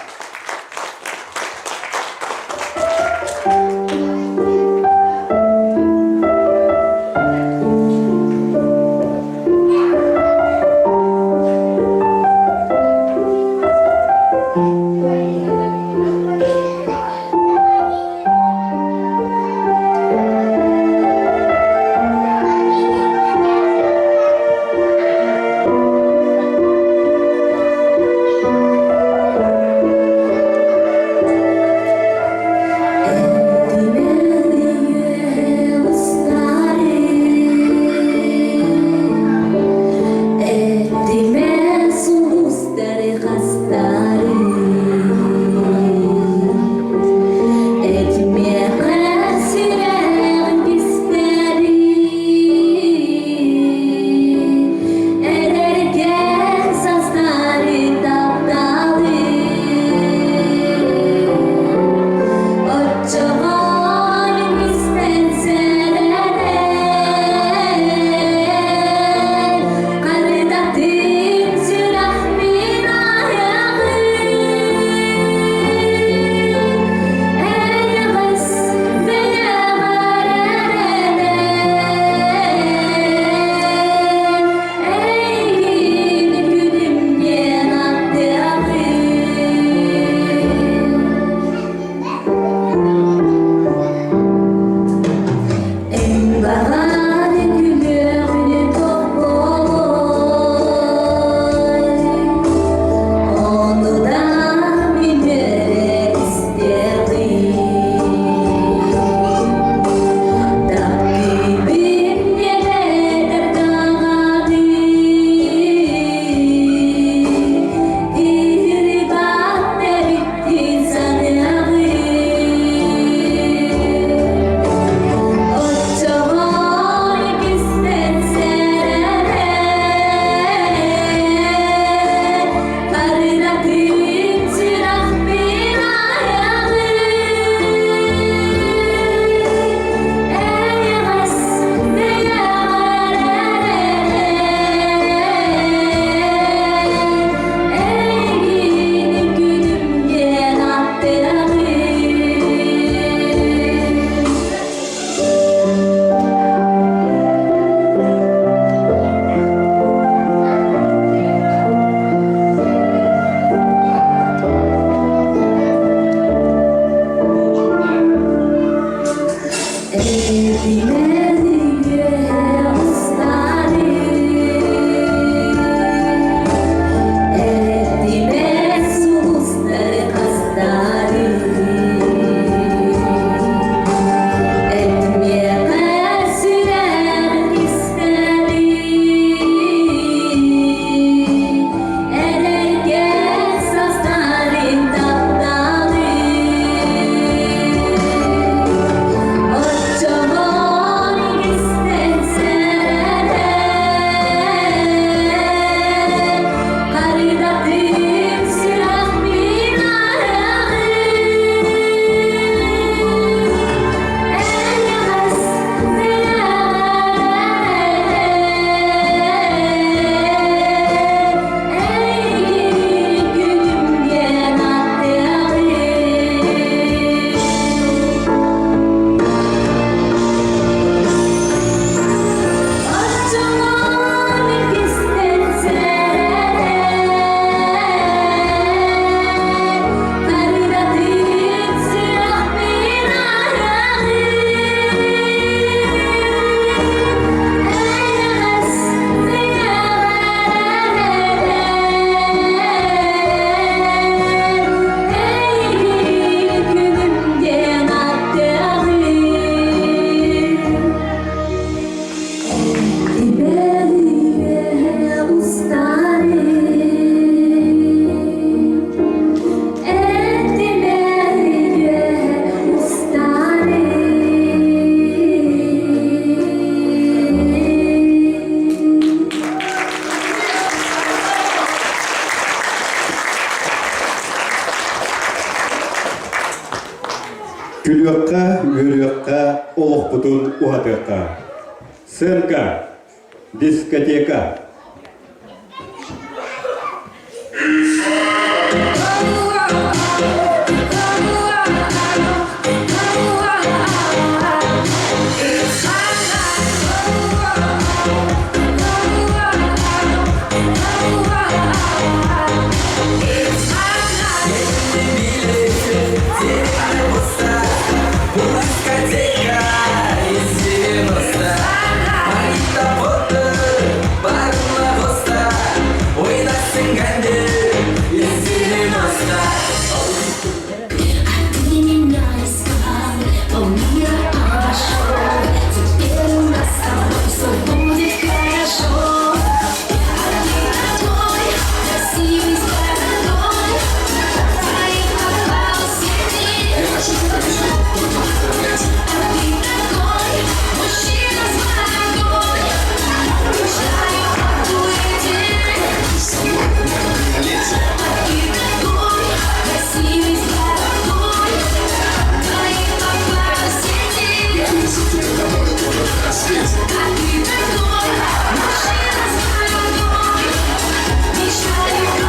Күлүөххэ, үөрүөххэ, олохпутун уһатыахха. Сценка, дискотека. Ты меня искал, полмира обошел. Теперь у нас с тобой все будет хорошо. А ты такой красивый с бородой, твоих попал А ты такой мужчина с бородой, мечтаю о А ты такой красивый с бородой, твоих попал А ты такой мужчина с бородой, мечтаю о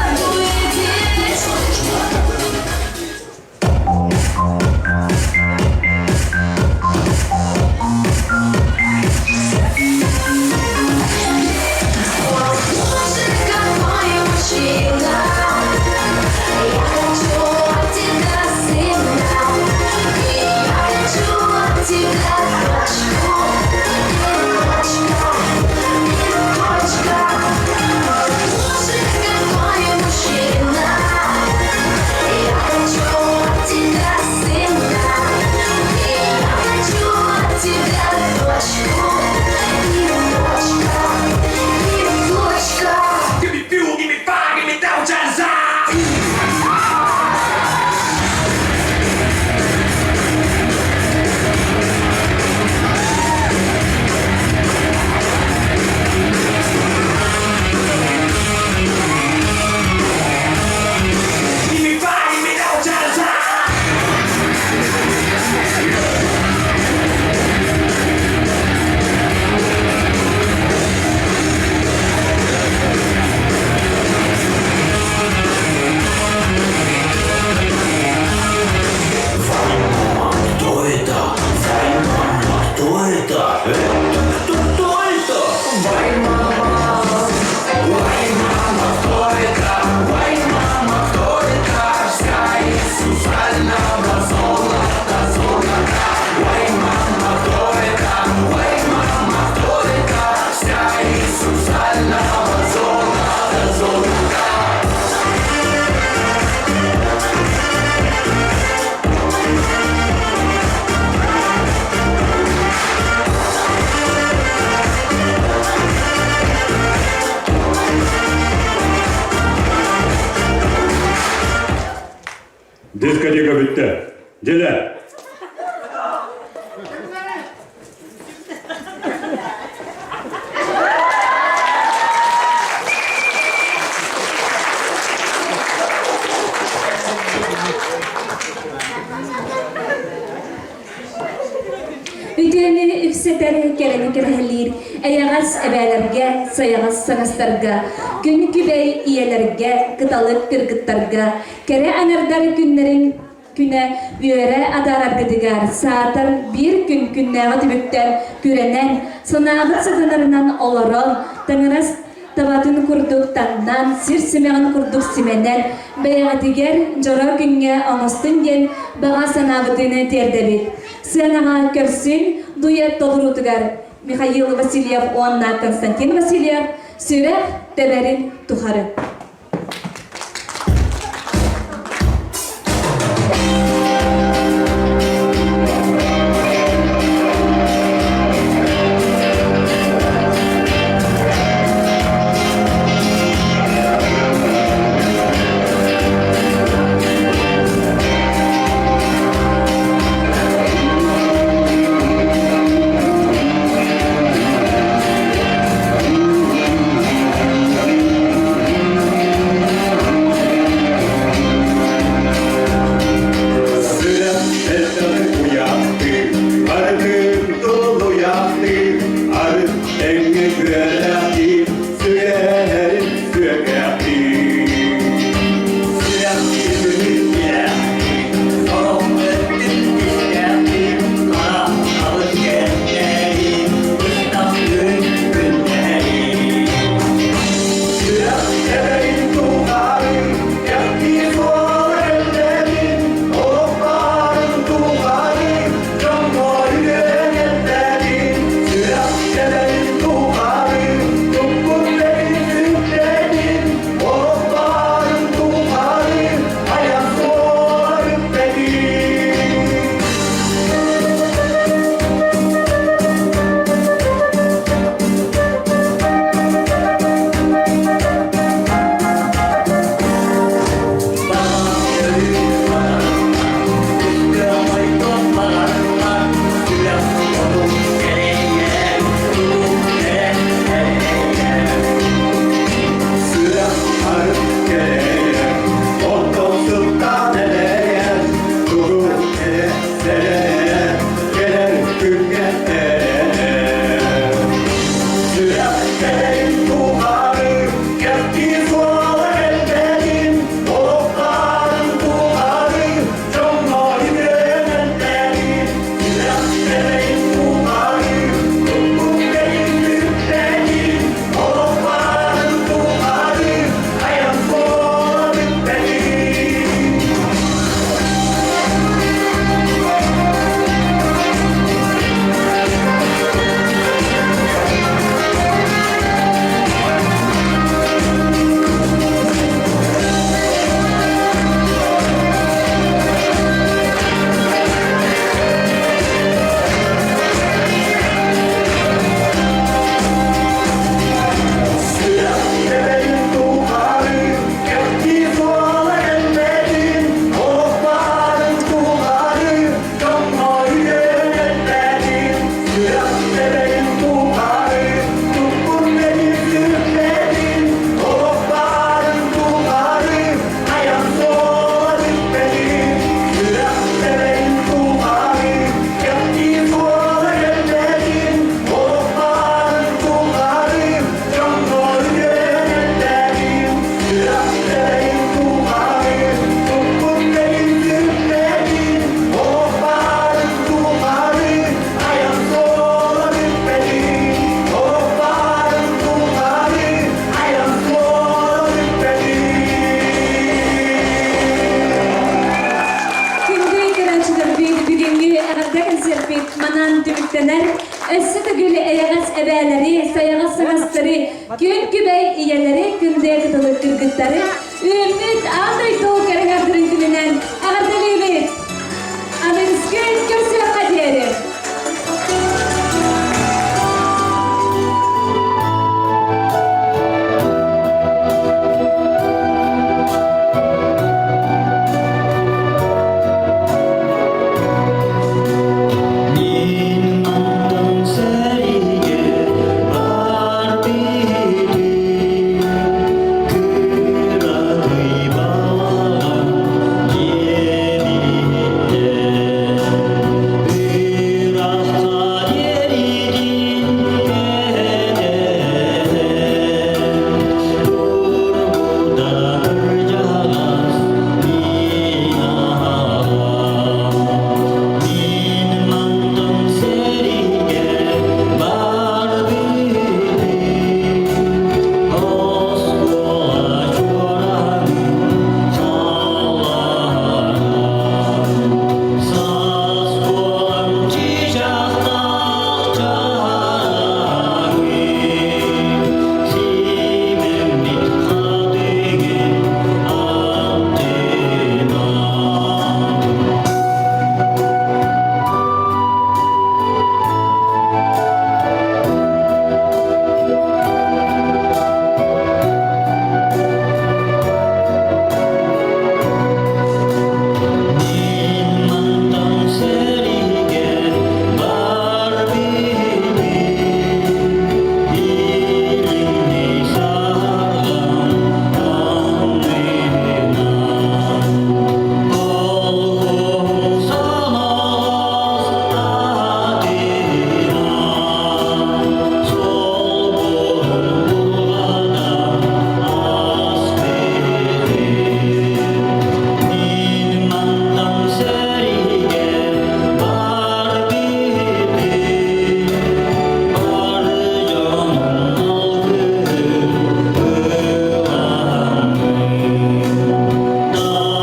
Боже, какой мужчина! Я хочу от тебя сына, и я хочу от тебя дочку, и дочка, и дочка. Боже, какой мужчина! Я хочу от тебя сына, и я хочу от тебя дочку, и дочка, и дочка. Give me fuel, give me fire, give me down, Give me fire, give me down, Кто это? Вай, мама, кто это? Это кто, кто это? Вай, мама, вай, мама, кто это? Вай, мама, кто это? Вся из сусального золота, золота. Вай, мама, кто это? Вай, мама, кто это? Вся из сусального золота, золота. Дискотека бүттэ. Дьэлэ. Үтүөнү үксэтэр, кэрэни кэрэһэлиир, эйэҕэс эбээлэргэ, сайаҕас саҥастарга, күн күбэй ийэлэргэ, кыталык кыргыттарга, кэрэ аҥардар күннэрин күнэ үөрэ атаараргытыгар саатар биир күн күннээҕи түбүктэн күрэнэн, санааҕыт сатанарынан олорон, таҥарас табатын курдук таҥнан, сир симэҕин курдук симэнэн, бэйэҕитигэр дьоро күҥҥэ оҥостун диэн баҕа санаабытын тиэрдэбит. Сыанаҕа көрсүн дуэт толоруутугар Михаил Васильев уонна Константин Васильев сүрэх тэбэрин тухары. биэриибит манан түмүктэнэр. Өссө төгүл эйэҕэс эбээлэри, сайаҕас саҥастары, күн күбэй ийэлэри, күндэ кытылык кыргыттары үүммүт аан дойду кэрэҥэрдэрин күнүнэн эҕэрдэлиибит! Аныгыскы көрсүөххэ диэри! Мин мантан сэриигэ бар биһиги кыракый балаҕан диэбиттэр ыраахха диэригин кэтэһэн турбута кырдьаҕас мин аҕам Мин мантан сэриигэ барбытым, оскуола чуораанын халлаана. Саас буолан чыычаахтаах чараҥы, симэммит хатыҥын аттынан. Мин мантан сэриигэ барбытым, илиҥни саһарҕам аннынан. Колхоһум самаҕас аатынан, солбуһун булҕатан ааспытым. Мин мантан сэриигэ барбытым, бар дьонум алгыһын ыламмын.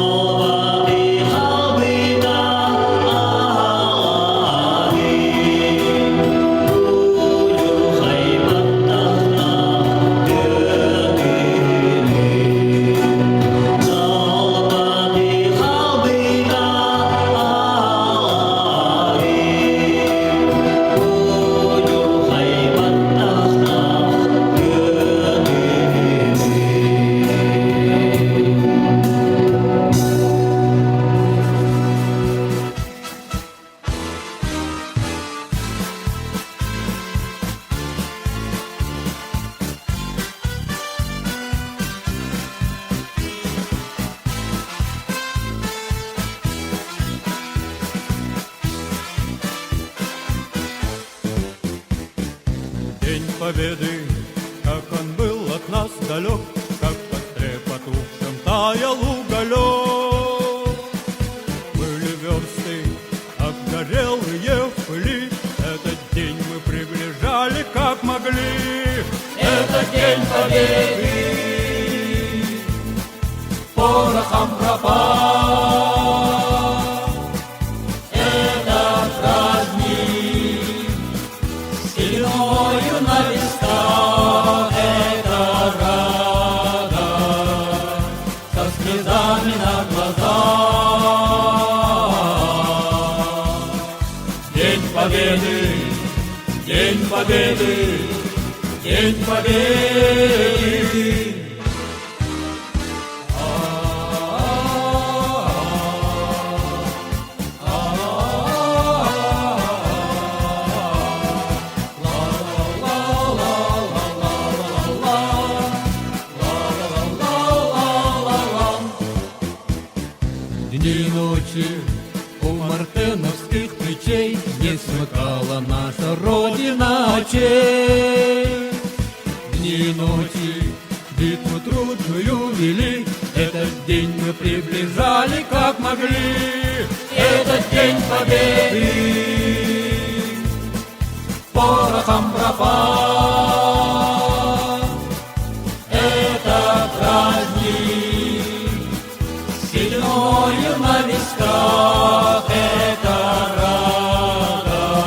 Далбаты халбыта аалаһын, будьурхай баттахтаах тыатыны. Далбаты халбыта аалаһын, будьурхай баттахтаах тыатыны. День Победы, как он был от нас далек, Как в костре потухшем таял уголек. Были версты, обгорелые в пыли, Этот день мы приближали, как могли. Это День Победы, порохом пропал. Это праздник сединою на висках, это радость со слезами на глазах. День Победы, День Победы, День Победы. Дни и ночи у мартеновских плечей Не смыкала наша Родина очей. Дни и ночи битву трудную вели, Этот день мы приближали, как могли. Этот день победы порохом пропал. Это праздник сединою на висках, это радость.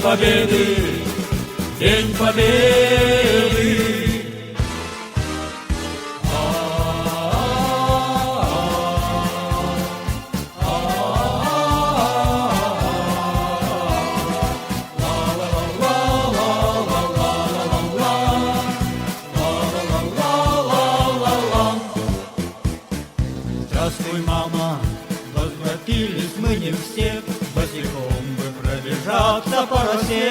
Победы, День Победы. Здравствуй, мама, возвратились мы не все, Босиком бы пробежаться по росе.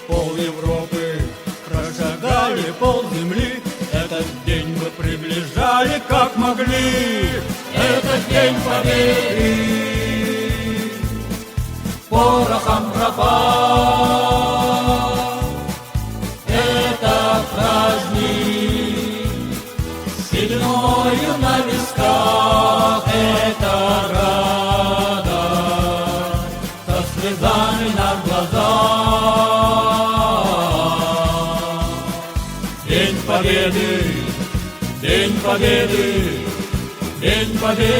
Пол Европы прошагали, пол земли, Этот день мы приближали, как могли. Этот день победы порохом пропал. Это праздник сединою на висках, это радость со слезами на глазах. День Победы, День Победы, День Победы.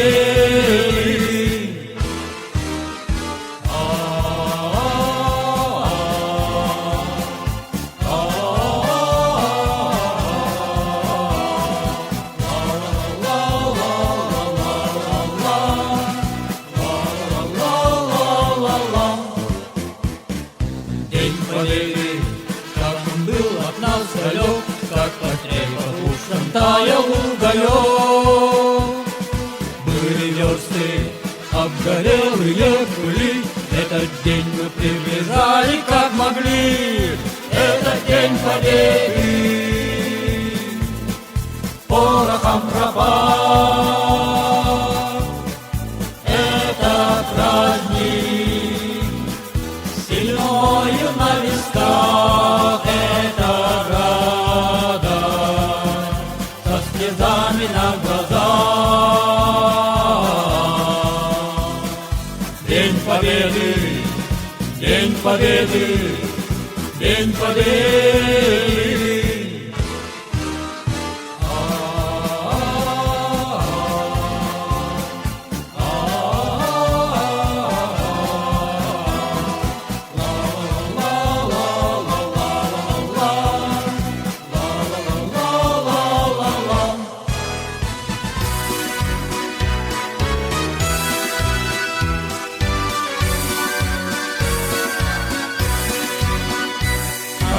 День Победы, как он был от нас далек, как по ушам таял уголек. Были версты, обгорелые пыли, этот день мы приближали, как могли. Это День Победы порохом пропал. Это праздник сединою на висках, это радость со слезами на глазах. День Победы, День Победы, День Победы.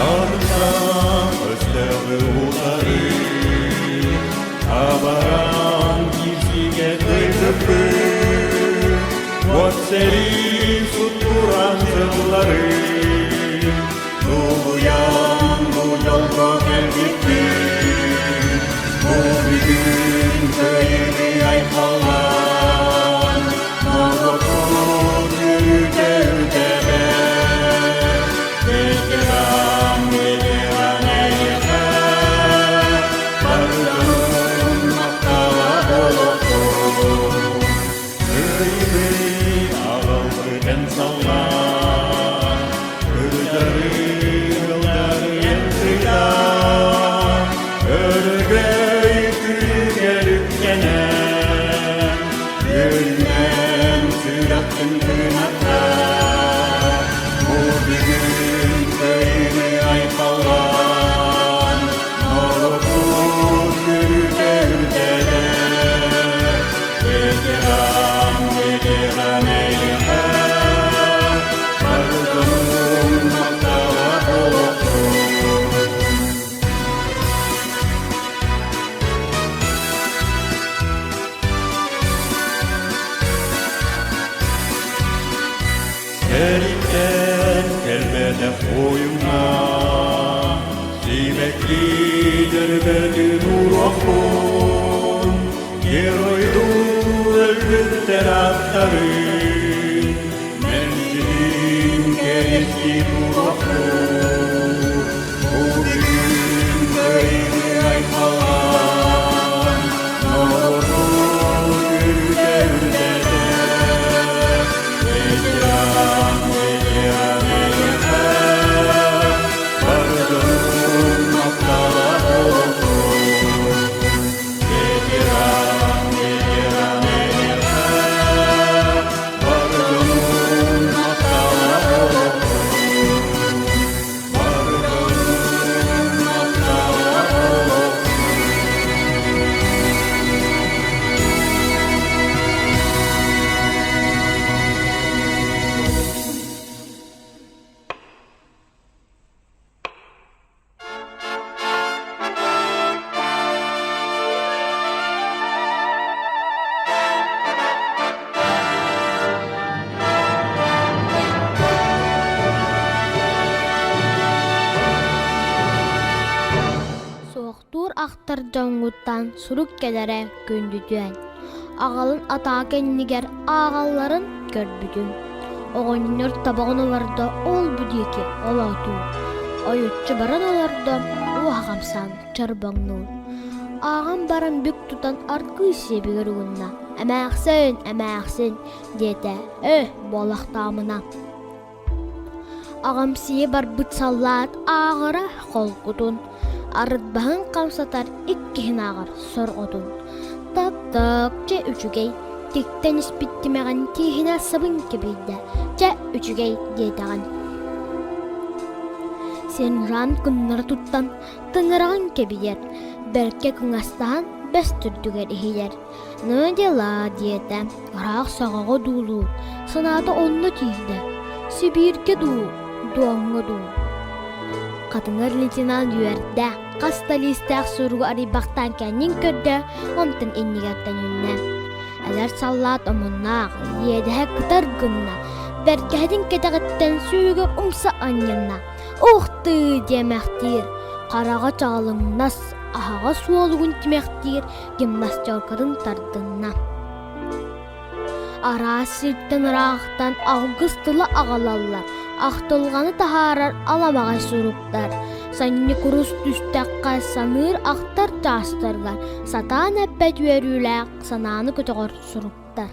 Арсан өстөҕү утары, Абаран киирсиигэ кыайбыппыт, Уот сэрии сут-кураан сылларын, Тулуйан бу дьолго кэлбиппит, Бу бүгүн кыайыыны айхаллаан, Норуоппут үөрүүтэ үрдээбэт, Ветеран, ветеран эйиэхэ, Бар дьонуҥ махтала буолуохтун. Кыайыыны аҕалбыт эн саллаат, Кырдьары, ыалдьары эн кыйдаан, Өрөгөй күнүгэр үктэнэн, Үөрүүнэн сүрэххин кынаттаа, Бу бүгүн кыайыыны айхаллаан, Норуоппут үөрүүтэ үрдээбэт. Ветеран, ветеран эйиэхэ, Бар дьонуҥ махтала буолуохтун. Сэрииттэн кэлбэтэх буойуҥҥа Сибэкки дьөрбөтүн ууруохпун Геройдуу өлбүттэр ааттарын Мэлдьитин кэриэстии туруохпут Бу бүгүн кыайыыны айхаллаан Норуоппут үөрүүтэ үрдээбэт. Ветеран, ветеран эйиэхэ, Бар дьонуҥ махтала буолуохтун. Ветеран, ветеран эйиэхэ, Бар дьонуҥ махтала. ахтар дьоҥҥуттан сурук кэлэрэ күндүтүөн. Аҕалын атаа кэннигэр ааҕалларын көрбүтүм. Оҕонньор табаҕын олордо ол-бу диэки олоотуу. Ойуччу баран олордо, уоһа хамсаан чорбоҥнуур. Ааҕан баран бүк тутан аргыый сиэбигэр угунна. «Эмээхсин, эмээхсин!» диэтэ. «Э, буолахтаамына!» Аҕамсыйа барбыт саллаат ааҕара холкутун, арыт баһын хамсатар иккиһин ааҕар сорҕотун. Тап-так, чэ үчүгэй, тиктэн испит тимэҕин тииһинэ сабын кэбийдэ, чэ үчүгэй диэтэҕин. Сержант кыннара туттан тыҥыраҕын кэбийэр, бэркэ кыҥастаһан бэс төрдүгэр иһийэр. Ну дела диэтэ, ыраах саҕаҕа дуулуур, санаата онно тиийдэ, Сибииргэ дуу, Дуоҥҥа дуу. Хатыҥыр лейтенант үөрдэ, хас да лиистээх суругу арыйбахтаан кэннин көрдө, онтон иннигэр төнүннэ. Эдэр саллаат омуннаах, иэдэһэ кытар гынна, бэргэһэтин кэтэҕиттэн сүүгэр умса анньынна. Ух ты диэмэхтиир, хараҕа чаҕылыҥнас, аһаҕас уолугун тимэхтиир гимнастеркатын тардынна. Араас сиртэн ыраахтан алгыс тыла аҕалаллар, ахтылҕаны таһаарар аламаҕай суруктар, санньыкурус түстэххэ саныыр ахтар чаастаргар сатаан эппэт үөрүүлээх санааны көтөҕөр суруктар.